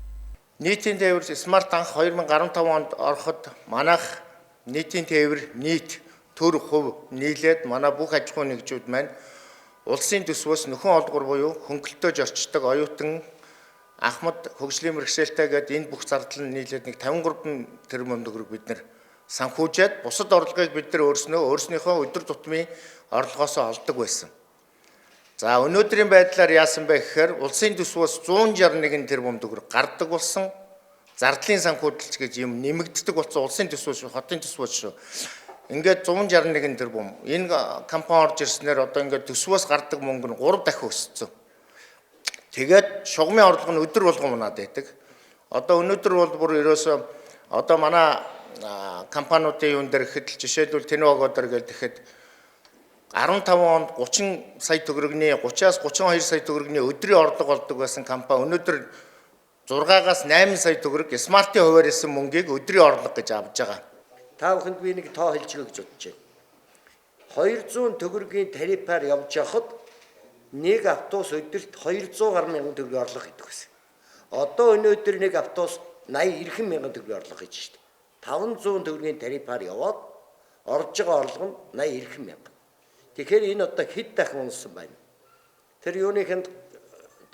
Нийтийн тээвэр Smart анх 2015 онд ороход манайх нийтийн тээвэр нийт төр хувь нийлээд манай бүх аж ахуйн нэгжүүд маань улсын төсвөөс нөхөн олгор буюу хөнгөлөлтөж орчдог оюутан ахмад хөгжлийн мэргэшээлтэй гээд энэ бүх зардал нь нийлээд нэг 53 тэрбум төгрөг бид нэр санхүүжээд бусад орлогыг бид нар өөрснийхөө өдөр тутмын орлогоосоо олдог байсан. За өнөөдрийн байдлаар яасан бэ гэхээр улсын төсвөөс 161 тэрбум төгрөг гардаг болсон. Зардлын санхүүжилт гэж юм нэмэгддэг болсон улсын төсвөөс шүү, хотын төсвөөс шүү. Ингээд 161 тэрбум. Энэ компани орж ирснээр одоо ингээд төсвөөс гардаг мөнгө нь 3 дахин өссөн. Тэгээд шугамын орлого нь өдөр болгон унаад байдаг. Одоо өнөөдөр бол бүр ерөөсөө одоо манай компаниудын юун дээр гэхэд л жишээлбэл Тэнвагоо дээр гэхэд 15 онд 30 сая төгрөгийн 30-аас 32 сая төгрөгийн өдрийн орлого олдог байсан компани өнөөдөр 6-аас 8 сая төгрөг Smart-ийн хуваар исэн мөнгийг өдрийн орлого гэж авж байгаа. Та бүхэнд би нэг тоо хэлж өгье гэж бодож байна. 200 төгрөгийн тарифаар явж явахад нэг автобус өдөрт 200 гаруй мянган төгрөгийн орлого хийдэг байсан. Одоо өнөөдөр нэг автобус 80 90 мянган төгрөгийн орлого хийж штэ. 500 төгрөгийн тарифаар яваад орж байгаа орлого нь 80 90 мянга. Тэгэхээр энэ одоо хэд дахин унсан байна. Тэр юуныхэнд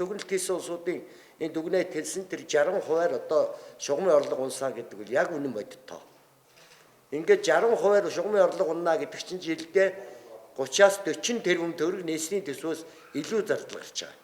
дүгнэлт хийсэн улсуудын Энэ дүгнээ тэлсэн тэр 60%-аар одоо шугамын орлого унсаа гэдэг бол яг үнэн бодит тоо. Ингээд 60%-аар шугамын орлого уннаа гэдэг чинь жилдээ 30-аас 40 тэрбум төгрөг нийслэлийн төсвөөс илүү зардал гарч байгаа.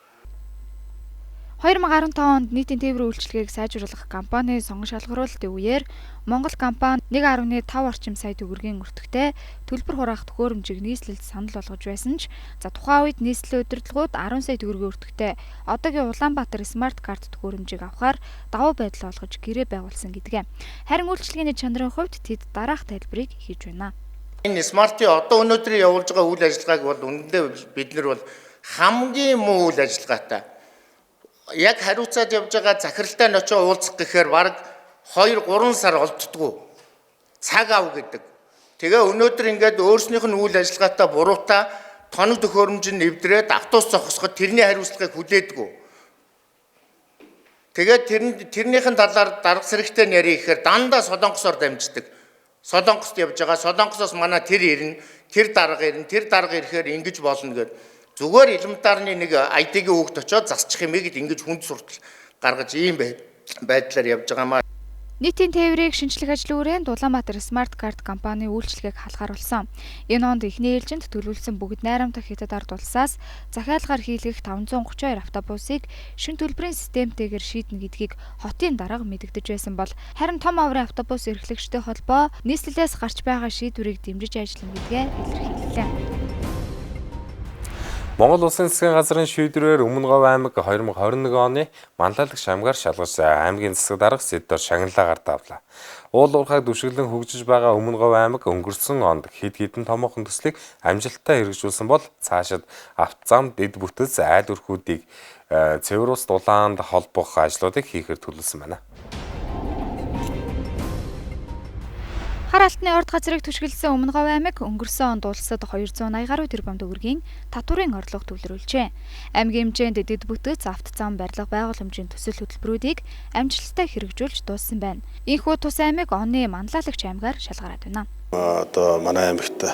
2015 онд нийтийн тээврийн үйлчилгээг сайжруулах компани сонгон шалгаруулалтын үеэр Монгол компани 1.5 орчим сая төгрөгийн өртөгтэй төлбөр хураах төхөөрөмжийг нийслэлд санал болгож байсан ч за тухайн үед нийслэлийн удирдлагууд 10 сая төгрөгийн өртөгтэй одоогийн Улаанбаатар смарт карт төхөөрөмжийг авахар давуу байдал олгож гэрээ байгуулсан гэдгээ. Харин үйлчилгээний чанарын хувьд тэд дараах тайлбарыг хийж байна. Энэ смартын одоо өнөөдрийн явуулж байгаа үйл ажиллагааг бол үнэндээ бид нар бол хамгийн муу үйл ажиллагаатай. Яг хариуцаад явж байгаа захиралтай ночоо уулзах гэхээр бараг 2-3 сар олддгоо. Цаг ав гэдэг. Тэгээ өнөөдөр ингээд өөрснийх нь үйл ажиллагаатай буруутай тоног төхөөрөмж нь нэвдрээд автобус зогсоход тэрний хариуцлагыг хүлээдэггүй. Тэгээд тэрнийхэн талаар дарга сэрэгтэй нэрийг гэхээр дандаа Солонгосоор дамждаг. Солонгост явж байгаа. Солонгосоос манай тэр ирнэ, тэр дарга ирнэ, тэр дарга ирэхээр ингэж болно гэд. Зүгээр элементарны нэг ID-гийн хүүхд очиод засчих юм гээд ингэж хүнд суртал гаргаж ийм байдлаар явж байгаа маа. Нийтийн тээврийг шинжлэх ажлын хүрээнд Улаанбаатар смарт карт компани үйлчилгээг халахаруулсан. Энэ онд эхний ээлжинд төлөвлөсөн бүгд найрамдах Хятад ард улсаас захиалгаар хийлгэх 532 автобусыг шин төлбөрийн системтэйгээр шийднэ гэдгийг хотын дарга мэдэгдэж байсан бол харин том аврын автобус эрхлэгчтэй холбоо нийслэлээс гарч байгаа шийдвэрийг дэмжиж ажиллана гэдгээ илэрхийллээ. Монгол Улсын засгийн газрын шийдвэрээр Өмнө Говь аймаг 2021 оны манлайлагч аймгаар шалгаж аймгийн засаг дарга Сэддор шагналаагаар давлаа. Уул уурхайг дүшиглэн хөгжиж байгаа Өмнө Говь аймаг өнгөрсөн онд хэд хэдэн томоохон төслийг амжилттай хэрэгжүүлсэн бол цаашид авто зам, дэд бүтэц, айл өрхүүдийг цэвэр ус дулаанд холбох ажлуудыг хийхээр төлөвлөсөн байна. Хар алтны урд газрыг түшиглэсэн Өмнө Говь аймаг өнгөрсөн онд улсад 280 гаруй тэрбум төгрөгийн татварын орлого төвлөрүүлжээ. Аймгийн хэмжээнд дэд бүтэц, авто зам, барилга байгууламжийн төсөл хөтөлбөрүүдийг амжилттай хэрэгжүүлж дууссан байна. Ийхүү тус аймаг оны манлайлагч аймгаар шалгараад байна. Одоо манай аймагт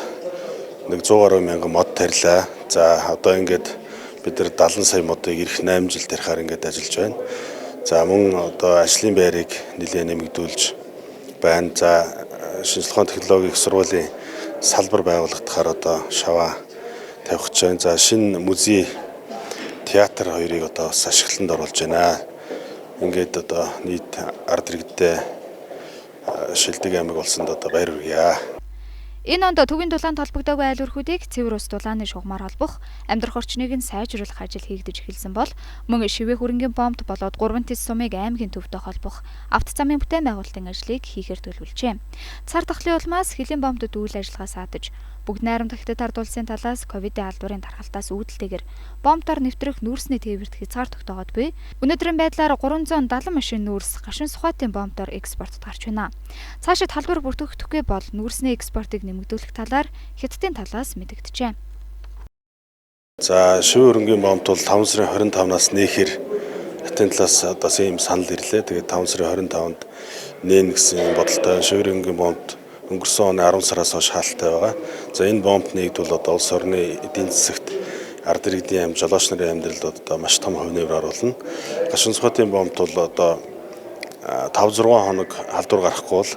нэг 100 гаруй мянган мод тарилаа. За одоо ингээд бид нар 70 сая модыг ирэх 8 жил тарихаар ингээд ажиллаж байна. За мөн одоо ажлын байрыг нэлээд нэмэгдүүлж байна. За шинжлэх ухааны технологийн их сургуулийн салбар байгуулагдахаар одоо шаваа тавих гэж байна. За шинэ музей, театр хоёрыг одоо бас ашиглалтанд оруулж байна. Ингээд одоо нийт ард иргэдээ шилдэг аймаг болсонд одоо баяр хүргье. Энэ онд төвийн дулаанд холбогдоогүй айл өрхүүдийг цэвэр ус дулааны шугамар холбох, амьдрах орчныг нь сайжруулах ажил хийгдэж эхэлсэн бол мөн шивээ хөрөнгийн бомбд болоод 3 тэс сумыг аймгийн төвтэй холбох авто замын бүтээн байгуулалтын ажлыг хийхээр төлөвлөжээ. Цар тахлын улмаас хөлийн бомбдод үйл ажиллагаа саадаж, бүгд найрамдах Хятад ард улсын талаас ковидын албарын тархалтаас үүдэлтэйгээр бомбдоор нэвтрэх нүүрсний тээвэрт хязгаар тогтоогод буй. Өнөөдрийн байдлаар 370 машин нүүрс гашуун сухатын бомбдоор экспортод гарч байна. Цаашид халдвар бүртгэгдэхгүй бол нүүрсний экспортыг нэмэгдүүлэх талаар Хятадын талаас мэдэгджээ. За шивээ хөрөнгийн бомбд бол 5 сарын 25-наас нээхээр Хятадын талаас одоо ийм санал ирлээ. Тэгээд 5 сарын 25-нд нээн гэсэн бодолтой шивээ хөрөнгийн бомбд өнгөрсөн оны 10 сараас хойш хаалттай байгаа. За энэ бомб нэгдвэл одоо улс орны эдийн засагт ард иргэдийн жолооч нарын амьдралд одоо маш том хувь нэмэр оруулна. Гашуун сухатын бомбд бол одоо 5-6 хоног халдвар гарахгүй бол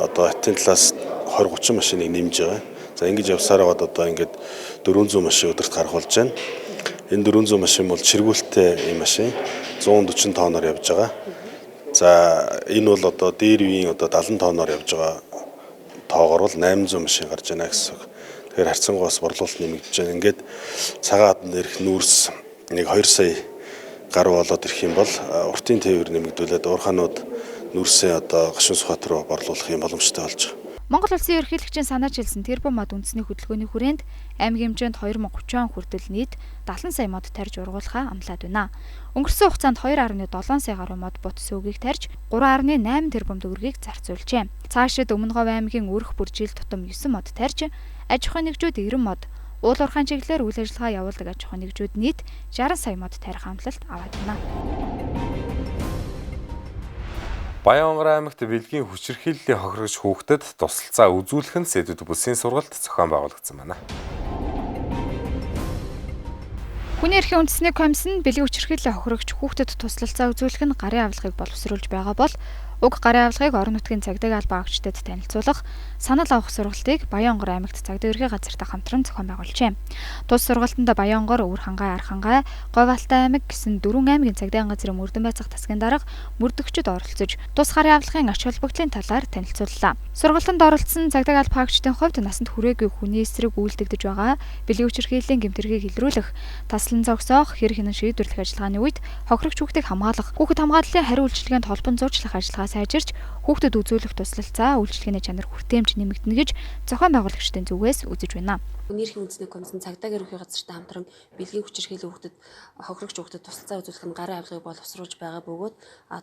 одоо Хятадын талаас 20-30 машиныг нэмж байгаа. За ингэж явсаар байгаад одоо ингээд 400 машин өдөрт гарах болж байна. Энэ 400 машин бол чиргүүлтэй юм машин 140 тонноор явж байгаа. За энэ бол одоо дээр үеийн одоо 70 тонноор явж байгаа тоогоор бол 800 машин гарч байна гэсэн үг. Тэгэхээр харьцангуй бас борлуулалт нэмэгдэж байна. Ингээд цагаан хаданд ирэх нүүрс нэг 2 сая гаруй болоод ирэх юм бол уртын тээвэр нэмэгдүүлээд уурхаанууд нүүрсээ одоо гашуун сухат руу борлуулах юм боломжтой болж байгаа. Монгол Улсын ерөнхийлөгчийн санаачилсан тэрбум мод үндэсний хөдөлгөөний хүрээнд аймгийн хэмжээнд 2030 он хүртэл нийт 70 сая мод тарьж ургуулхаа амлаад байна. Өнгөрсөн хугацаанд 2.7 сая гаруй мод бут сөөгийг тарьж 3.8 тэрбум төгрөгийг зарцуулжээ. Цаашид Өмнө Говь аймгийн өрх бүр жил тутам 9 мод тарьж аж ахуйн нэгжүүд 90 мод, уул уурхайн чиглэлээр үйл ажиллагаа явуулдаг аж ахуйн нэгжүүд нийт 60 сая мод тарих амлалт аваад байна. Баян-Онгор аймагт бэлгийн хүчирхийллийн хохирогч хүүхдэд тусалцаа үзүүлэх нь сэдвэд бүсийн сургалт зохион байгуулагдсан байна. Хүний эрхийн үндэсний комисс нь бэлгийн хүчирхийллийн хохирогч хүүхдэд туслалцаа үзүүлэх нь гарын авлагыг боловсруулж байгаа бол уг гарын авлагыг орон нутгийн цагдаагийн албан агчдад танилцуулах, санал авах сургалтыг Баян-Онгор аймагт цагдаа ерхий газартай хамтран зохион байгуулжээ. Тус сургалтанд Баян-Онгор, Өвөр-Хангай, Архангай, Говь-Алтай аймаг гэсэн 4 аймгийн цагдаагийн газрын мөрдөн байцаах тасгийн дарга мөрдөгчд оролцож, тус гарын авлагын ач холбогдлын талаар танилцууллаа. Сургалтанд оролцсон цагдаагийн албан агчдын хувьд насанд хүрээгүй хүний эсрэг үйлдэгдэж байгаа бэлгийн хүчирхийллийн гэмтэргийг илрүүлэх, таслан зогсоох, хэр хэнэн шийдвэрлэх ажиллагааны үед хохирогч хүүхдийг хамгаалах, хүүхэд хамгааллын хариу үйлчилгээнд холбон зурчлах ажиллагаа сайжирч хүүхдэд үзүүлэх туслалцаа үйлчилгээний чанар хүртээмж нэмэгдэнэ гэж зохион байгуулагчдын зүгээс үзэж байна. Хүний эрхийн үндэсний комисс нь цагдаагийн ерөнхий газартай хамтран бэлгийн хүчирхийллийн хүүхдэд хохирогч хүүхдэд туслалцаа үзүүлэх нь гарын авлагыг боловсруулж байгаа бөгөөд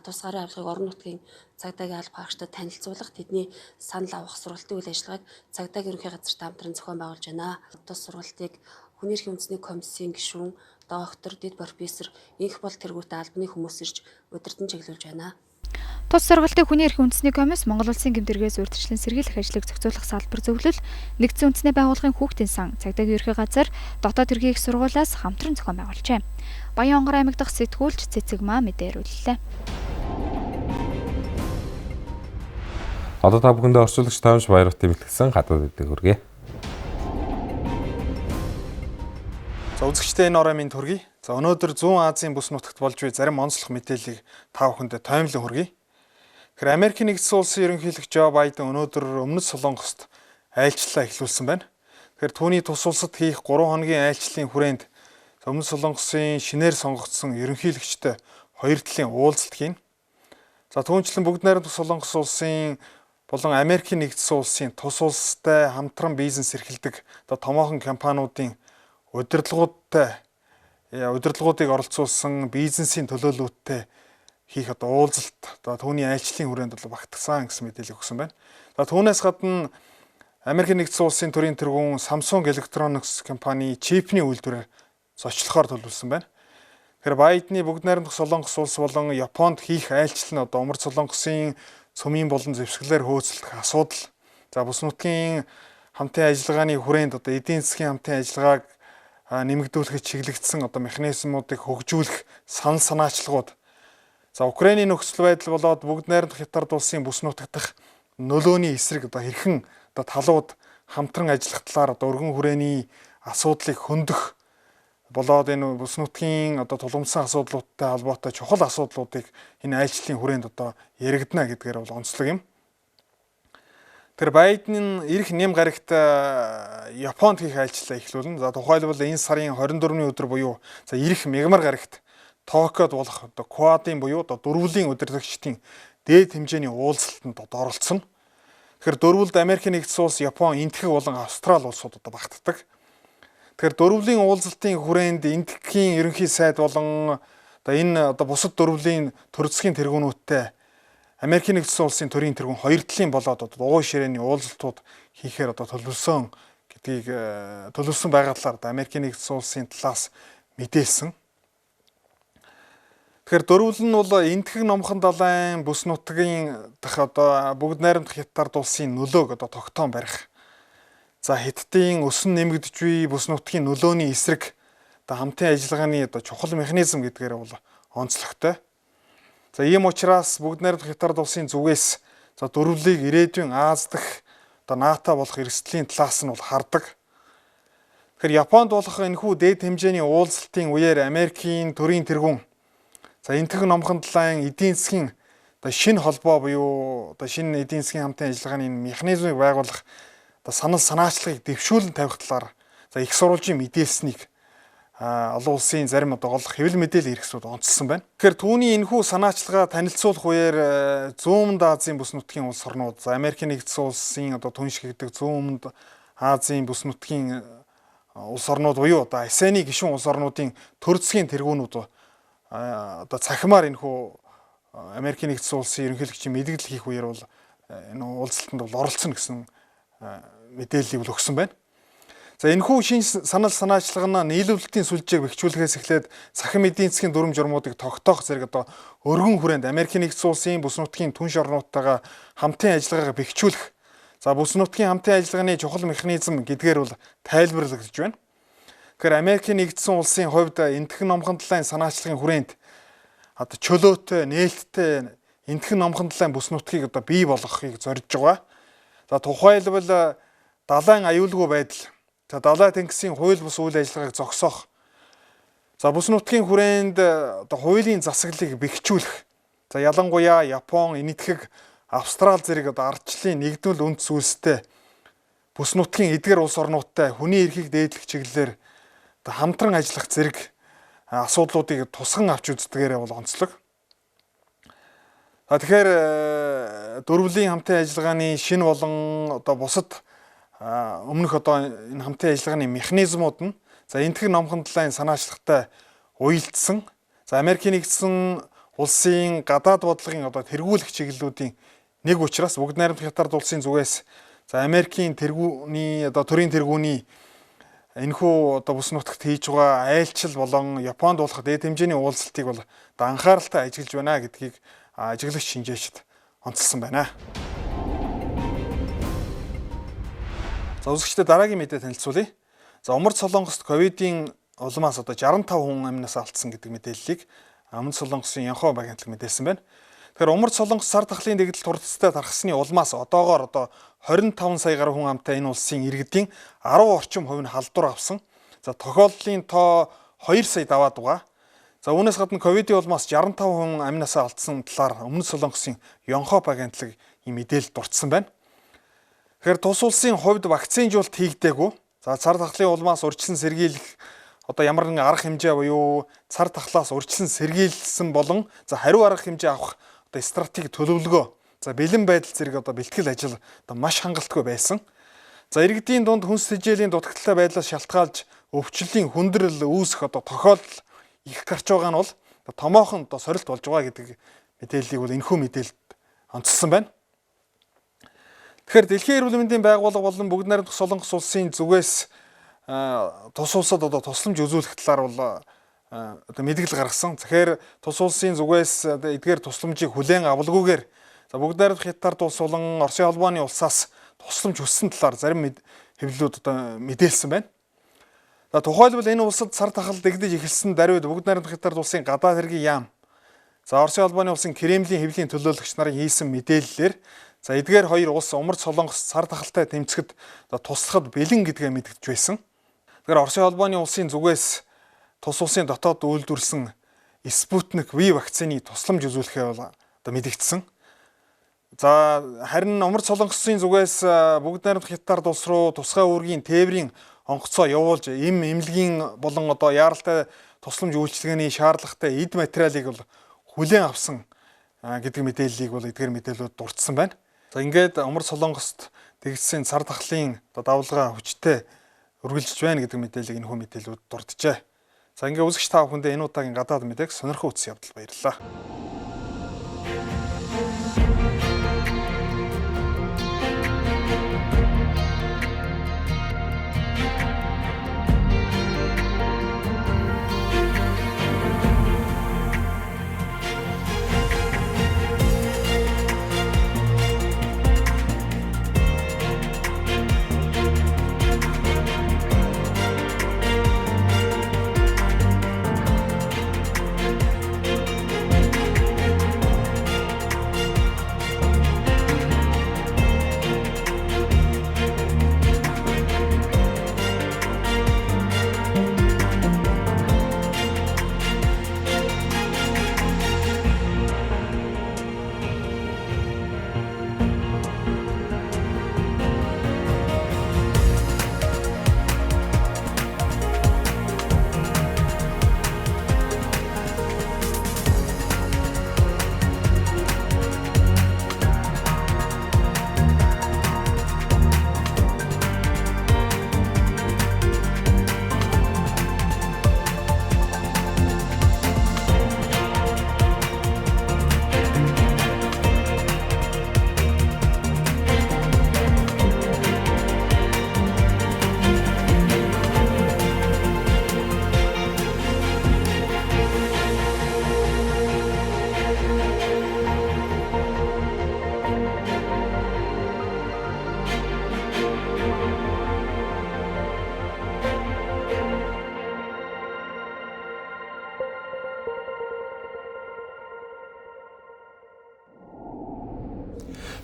тус гарын авлагыг орон нутгийн цагдаагийн алба хаагчдад танилцуулах, тэдний санал авах сургалтын үйл ажиллагааг цагдаагийн ерөнхий газартай хамтран зохион байгуулж байна. Тус сургалтыг хүний эрхийн үндэсний комиссийн гишүүн, доктор, дэд профессор, инх бол тэргүүтээ албаны хүмүүс ирж удирдан чиглүүлж байна. Тус сургалтыг хүний эрхийн үндэсний комисс Монгол Улсын гэмтэргээс урьдчилан сэргийлэх ажлыг зохицуулах салбар зөвлөл, нэгдсэн үндэсний байгууллагын хүүхдийн сан, цагдаагийн ерхий газар, дотоод хэргийн их сургуулиас хамтран зохион байгуулжээ. Баян-Онгор аймаг дахь сэтгүүлч Цэцэгмаа мэдээ хариуллаа. Одоо та бүхэндээ орчуулагч Таамш Баярбатын бэлтгэсэн гадаад хэдийг хүргэе. За үзэгчдээ энэ орой минь төргий. За өнөөдөр Зүүн Азийн бүс нутагт болж буй зарим онцлог мэдээллийг та бүхэндээ тоймлон хүргэе. Тэгэхээр Америкийн нэгдсэн улсын ерөнхийлөгч Жо Байден өнөөдөр Өмнөд Солонгост айлчлалаа эхлүүлсэн байна. Тэгэхээр түүний тус улсад хийх 3 хоногийн айлчлалын хүрээнд Өмнөд Солонгосын шинээр сонгогдсон ерөнхийлөгчтэй хоёр талын уулзалт хийнэ. За түүнчлэн бүгд найрамдах Солонгос улсын болон Америкийн нэгдсэн улсын тус улстай хамтран бизнес эрхэлдэг одоо томоохон компаниудын удирдлагуудыг оролцуулсан бизнесийн төлөөлөлттэй хийх одоо уулзалт одоо түүний айлчлалын хүрээнд бол багтсан гэсэн мэдээлэл өгсөн байна. За түүнээс гадна Америкийн нэгдсэн улсын төрийн тэргүүн Samsung Electronics компани чипний үйлдвэрээр зочлохоор төлөвлөсөн байна. Тэгэхээр Байдны бүгд найрамдах Солонгос улс болон Японд хийх айлчлал нь одоо Умард Солонгосын цөмийн болон зэвсгэлээр хөөцөлдөх асуудал. За бүс нутгийн хамтын ажиллагааны хүрээнд одоо эдийн засгийн хамтын ажиллагааг нэмэгдүүлэхэд чиглэгдсэн одоо механизмуудыг хөгжүүлэх санал санаачлагууд. За Украины нөхцөл байдал болоод бүгд найрамдах Хятад улсын бүс нутаг дахь нөлөөний эсрэг одоо хэрхэн одоо талууд хамтран ажиллах талаар одоо өргөн хүрээний асуудлыг хөндөх болоод энэ бүс нутгийн одоо тулгамдсан асуудлуудтай холбоотой чухал асуудлуудыг энэ айлчлалын хүрээнд одоо яригдана гэдгээр бол онцлог юм. Тэр Байден ирэх нэм гарагт Японд хийх айлчлалаа эхлүүлнэ. За тухайлбал энэ сарын 24-ний өдөр буюу за ирэх мягмар гарагт Токиод болох одоо Квадын буюу одоо дөрвөлийн удирдагчдын дээд хэмжээний уулзалтанд одоо оролцсон. Тэгэхээр дөрвөлд Америкийн нэгдсэн улс, Япон, Энэтхэг болон Австрали улсууд одоо багтдаг. Тэгэхээр дөрвөлийн уулзалтын хүрээнд Энэтхэгийн ерөнхий сайд болон одоо энэ одоо бусад дөрвөлийн төр засгийн тэргүүнүүдтэй Америкийн нэгдсэн улсын төрийн тэргүүн хоёр талын болоод одоо угуй ширээний уулзалтууд хийхээр одоо төлөвлөсөн гэдгийг төлөвлөсөн байгаа талаар одоо Америкийн нэгдсэн улсын талаас мэдээлсэн. Тэгэхээр дөрвөл нь бол Энэтхэг номхон далайн бүс нутгийн дах одоо бүгд найрамдах Хятад улсын нөлөөг одоо тогтоон барих. За Хятадын өсөн нэмэгдэж буй бүс нутгийн нөлөөний эсрэг одоо хамтын ажиллагааны одоо чухал механизм гэдгээр бол онцлогтой. За ийм учраас бүгд найрамдах Хятад улсын зүгээс за дөрвөлийг ирээдүйн Аз дахь одоо НАТО болох эрсдлийн талаас нь бол хардаг. Тэгэхээр Японд болох энэхүү дээд хэмжээний уулзалтын үеэр Америкийн төрийн тэргүүн за Энэтхэг номхон далайн эдийн засгийн одоо шинэ холбоо буюу одоо шинэ эдийн засгийн хамтын ажиллагааны механизмыг байгуулах одоо санал санаачлагыг дэвшүүлэн тавих талаар за их сурвалжийн мэдээлснийг олон улсын зарим одоо гол хэвлэл мэдээлэл хэрэгсүүд онцлсон байна. Тэгэхээр түүний энэхүү санаачлагаа танилцуулах үеэр Зүүн Өмнөд Азийн бүс нутгийн улс орнууд, за Америкийн нэгдсэн улсын одоо түнш хийгдэг Зүүн Өмнөд Азийн бүс нутгийн улс орнууд буюу одоо ASEAN-ы гишүүн улс орнуудын төр засгийн тэргүүнүүд одоо цахимаар энэхүү Америкийн нэгдсэн улсын ерөнхийлөгчийн мэдгдэл хийх үеэр бол энэ уулзалтанд бол оролцсон гэсэн мэдээллийг бол өгсөн байна. За энэхүү шинэ санал санаачлага нь нийлүүлэлтийн сүлжээг бэхжүүлэхээс эхлээд цахим эдийн засгийн дүрм журмуудыг тогтоох зэрэг одоо өргөн хүрээнд Америкийн нэгдсэн улсын бүс нутгийн түнш орнуудтайгаа хамтын ажиллагаагаа бэхжүүлэх, за бүс нутгийн хамтын ажиллагааны чухал механизм гэдгээр бол тайлбарлагдаж байна. Тэгэхээр Америкийн нэгдсэн улсын хувьд энэтхэг номхон далайн санаачлагын хүрээнд одоо чөлөөтэй, нээлттэй энэтхэг номхон далайн бүс нутгийг одоо бий болгохыг зорж байгаа. За тухайлбал далайн аюулгүй байдал, за далай тэнгисийн хууль бус үйл ажиллагааг зогсоох, за бүс нутгийн хүрээнд одоо хуулийн засаглалыг бэхжүүлэх, за ялангуяа Япон, Энэтхэг, Австрал зэрэг одоо ардчлалын нэгдмэл үндэс үйлстэй бүс нутгийн эдгээр улс орнуудтай хүний эрхийг дээдлэх чиглэлээр одоо хамтран ажиллах зэрэг асуудлуудыг тусган авч үздэгээрээ бол онцлог. За тэгэхээр дөрвлийн хамтын ажиллагааны шинэ болон одоо бусад өмнөх одоо энэ хамтын ажиллагааны механизмууд нь за энэтхэг номхон далайн санаачлагтай уялдсан. За Америкийн нэгдсэн улсын гадаад бодлогын одоо тэргүүлэх чиглэлүүдийн нэг учраас Бүгд найрамдах Хятад улсын зүгээс за Америкийн тэргүүний одоо төрийн тэргүүний энэхүү одоо бүс нутагт хийж байгаа айлчил болон Японд болох дээд хэмжээний уулзалтыг бол одоо анхааралтай ажиглаж байна гэдгийг ажиглагч шинжээчд онцлсон байна. За үзэгчдээ дараагийн мэдээ танилцуулъя. За Умард Солонгост ковидын улмаас одоо 65 хүн амнаас алдсан гэдэг мэдээллийг Өмнөд Солонгосын Янхоо агентлаг мэдээлсэн байна. Тэгэхээр Умард Солонгос сар тахлын дэгдэл турцтай тархсны улмаас одоогоор одоо 25 сая гаруй хүн амтай энэ улсын иргэдийн 10 орчим хувь нь халдвар авсан. За тохиолдлын тоо 2 сая даваад байгаа. За үүнээс гадна ковидын улмаас 65 хүн амнасаа алдсан талаар Өмнөд Солонгосын Янхоо агентлаг ийм мэдээлэл дурдсан байна. Тэгэхээр тус улсын хувьд вакцинжуулалт хийгдээгүй. За цар тахлын улмаас урьдчилан сэргийлэх одоо ямар нэгэн арга хэмжээ буюу цар тахлаас урьдчилан сэргийлсэн болон за хариу арга хэмжээ авах одоо стратеги төлөвлөгөө, за бэлэн байдал зэрэг одоо бэлтгэл ажил одоо маш хангалтгүй байсан. За иргэдийн дунд хүнс тэжээлийн дутагдaltaй байдлаас шалтгаалж өвчлөлийн хүндрэл үүсэх одоо тохиолдол их гарч байгаа нь бол томоохон одоо сорилт болж байгаа гэдэг мэдээллийг бол энэхүү мэдээлэлд онцлсон байна. Тэгэхээр Дэлхийн эрүүл мэндийн байгууллага болон Бүгд найрамдах Солонгос улсын зүгээс тус улсад одоо тусламж үзүүлэх талаар бол одоо мэдгэл гаргасан. Тэгэхээр тус улсын зүгээс эдгээр тусламжийг хүлээн авалгүйгээр за Бүгд найрамдах Хятад улс болон Оросын холбооны улсаас тусламж хүссэн талаар зарим хэвлэлүүд одоо мэдээлсэн байна. За тухайлбал энэ улсад сар тахал дэгдэж эхэлсэн даруйд Бүгд найрамдах Хятад улсын гадаад хэргийн яам, за Оросын холбооны улсын Кремлийн хэвлэлийн төлөөлөгч нарын хийсэн мэдээллээр за эдгээр хоёр улс Умард Солонгос сар тахалтай тэмцэхэд туслахад бэлэн гэдгээ мэдгэж байсан. Тэгэхээр Оросын холбооны улсын зүгээс тус улсын дотоод үйлдвэрлэсэн Спутник V вакцины тусламж үзүүлэхээ бол одоо мэдэгдсэн. За харин Умард Солонгосын зүгээс Бүгд найрамдах Хятад улс руу тусгай үүргийн тээврийн онгоцоо явуулж эм эмнэлгийн болон одоо яаралтай тусламж үйлчилгээний шаардлагатай эд материалыг бол хүлээн авсан гэдэг мэдээллийг бол эдгээр мэдээлэлүүд дурдсан байна. За ингээд Умард Солонгост тэгсэн цар тахлын давлгаа хүчтэй үргэлжлэж байна гэдэг мэдээллийг энэхүү мэдээлэлүүд дурджээ. За ингээд үзэгч та бүхэндээ энэ удаагийн гадаад мэдээг сонирхон үзсэн явдал баярлалаа.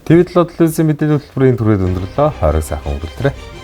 ТV7 телевизийн мэдээлэл хөтөлбөрийн түрээд өндөрлөө. Хориг сайхан өнгөрөлтрээ.